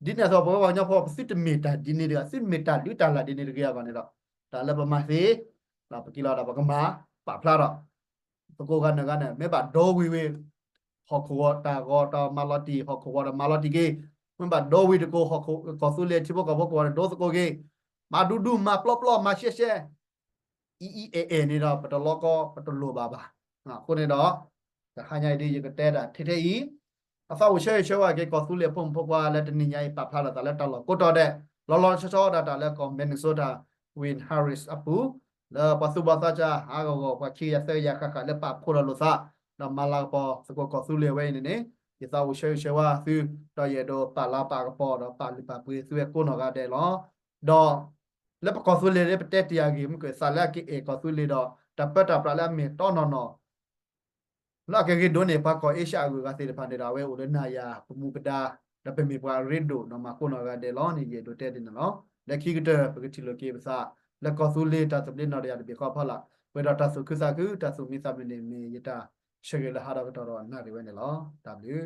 ဒ်န့ၣ်အသိး ပဝဲပှၤကညီဖိ ပသုတမ့ၢ်တၢ်ဒ်န့ၣ်တဂၤ သုတမ့ၢ်တၢ်လုၢ်တၢ်လၢ်ဒ်န့ၣ်တဂ့ၤအဂီၢ်န့ၣ်ဒီး တၢ်လၢပမၤသ့ ပက့ၤလီၤဒီးပကမၤပာ်ဖျါထီၣ် သကိးဂၤနၢၤဂၤန့ၣ် မ့ၢ်ဘၣ်ဒိဝံၤဝံၤ ဟီၣ်ခိၣ်ဂီၤတၢ်ဂီၤတၢ်မၤလီၤတံၢ်ဟီၣ်ခိၣ်ဂီၤဒီးမၤလီၤတံၢ်က့ၤ, မ့ၢ်ဘၣ်ဒိဝံၤတကိး ဟီၣ်ခိၣ်ကီၢ်သူလ့ၤထံဖိကီၢ်ဖိကဝီၤဒီးဒိသကိးက့ၤ, မၤဒူဒူ မၤပျီပျီ မၤရှဲရှဲ အံအံအဲၣ်အဲၣ်န့ၣ်ဒီး ပတလီကီ ပတလိၣ်ဘၣ်ဘၣ်. အဃိန့ၣ်ဒီး တဟါညါအံၤဒ်ယကတဲဒၣ်ထဲထဲအံၤ အသးအိၣ်ဆၢဂ့ၤဆၢဝါက့ၤ ကီၢ်သူလ့ၤအဖိမုၣ်ဖိခွါလၢတနံၤညါအံၤ ပာ်ဖျါလီၤသးလၢတၢ်လီၢ်ကိးတီၤဒဲး လီၤလီၤဆီဆီဒၣ်တၢ်လၢကီၢ် Minnesota Wayne Harris အပူၤ လၢပှၤသူၣ်ဘီၣ်သးစၢ် ဟးဂီၤဂီၤ ပှၤခံကယၤသၢကယၤဃၣ်ဃၣ်လၢပာ်ဖှိၣ်ထီၣ်လိာ်သး ဒီးမၤလၤကပီၤသကိးကီၢ်သူလ့ၤဝဲအံၤန့ၣ်န့ၣ် ယသးအိၣ်ဆၢဂ့ၤဆၢဝါသု ဒီးယအဲၣ်ဒိးပာ်လၤပာ်ကပီၤဒီးပာ်လုၢ်ပာ်ပှ့ၤသုဝဲကိးနီၢ်ဂၤဒဲးလီၤ. ဒီး လၢပကီၢ်သူလ့ၤန့ၣ် ပတဲတ့ၢ်အဂ့ၢ် မ့ၢ်ကသးလၢအကအဲၣ်ကီၢ်သူလ့ၤဒီး တၢ်ပၢတၢ်ပြးလၢအမ့ၢ်တီနီၢ်နီၢ် လၢအကဂ့ၤဒိၣ်န့ၢ် ပှၤကီၢ်အ့ရှၢၣ်အဂုၤအဂၤသ့ၣ်တဖၣ်န့ၣ်ဒီး အဝဲအိၣ်လၢနၤယၤပမူပဒါ ဒီးပမ့ၢ်ပှၤအရ့ဒိၣ်နီၢ်မၤကိးနီၢ်ဂၤဒဲးလီၤန့ၣ် ယအဲၣ်ဒိးတဲဒ်န့ၣ်လီၤ. လၢခံကတၢၢ် ပကထံၣ်လိာ်က့ၤပသး လၢကီၢ်သူလ့ၤတၢ်သဘျ့နီၢ်တယၢ်တဘ့ၣ်ဃီဖီလာ် ပှဲၤဒီးတၢ်သူၣ်ခုသးခု တၢ်သူၣ်မံသးမုာ်န့ၣ် မ့ၢ်ယတၢ်ဆၢဂ့ၤလၢဟးဒီးကတီၢ်ဒီးနၣ်ရံၣ်ဝဲန့ၣ်လီၤ. တၢ်ဘျုး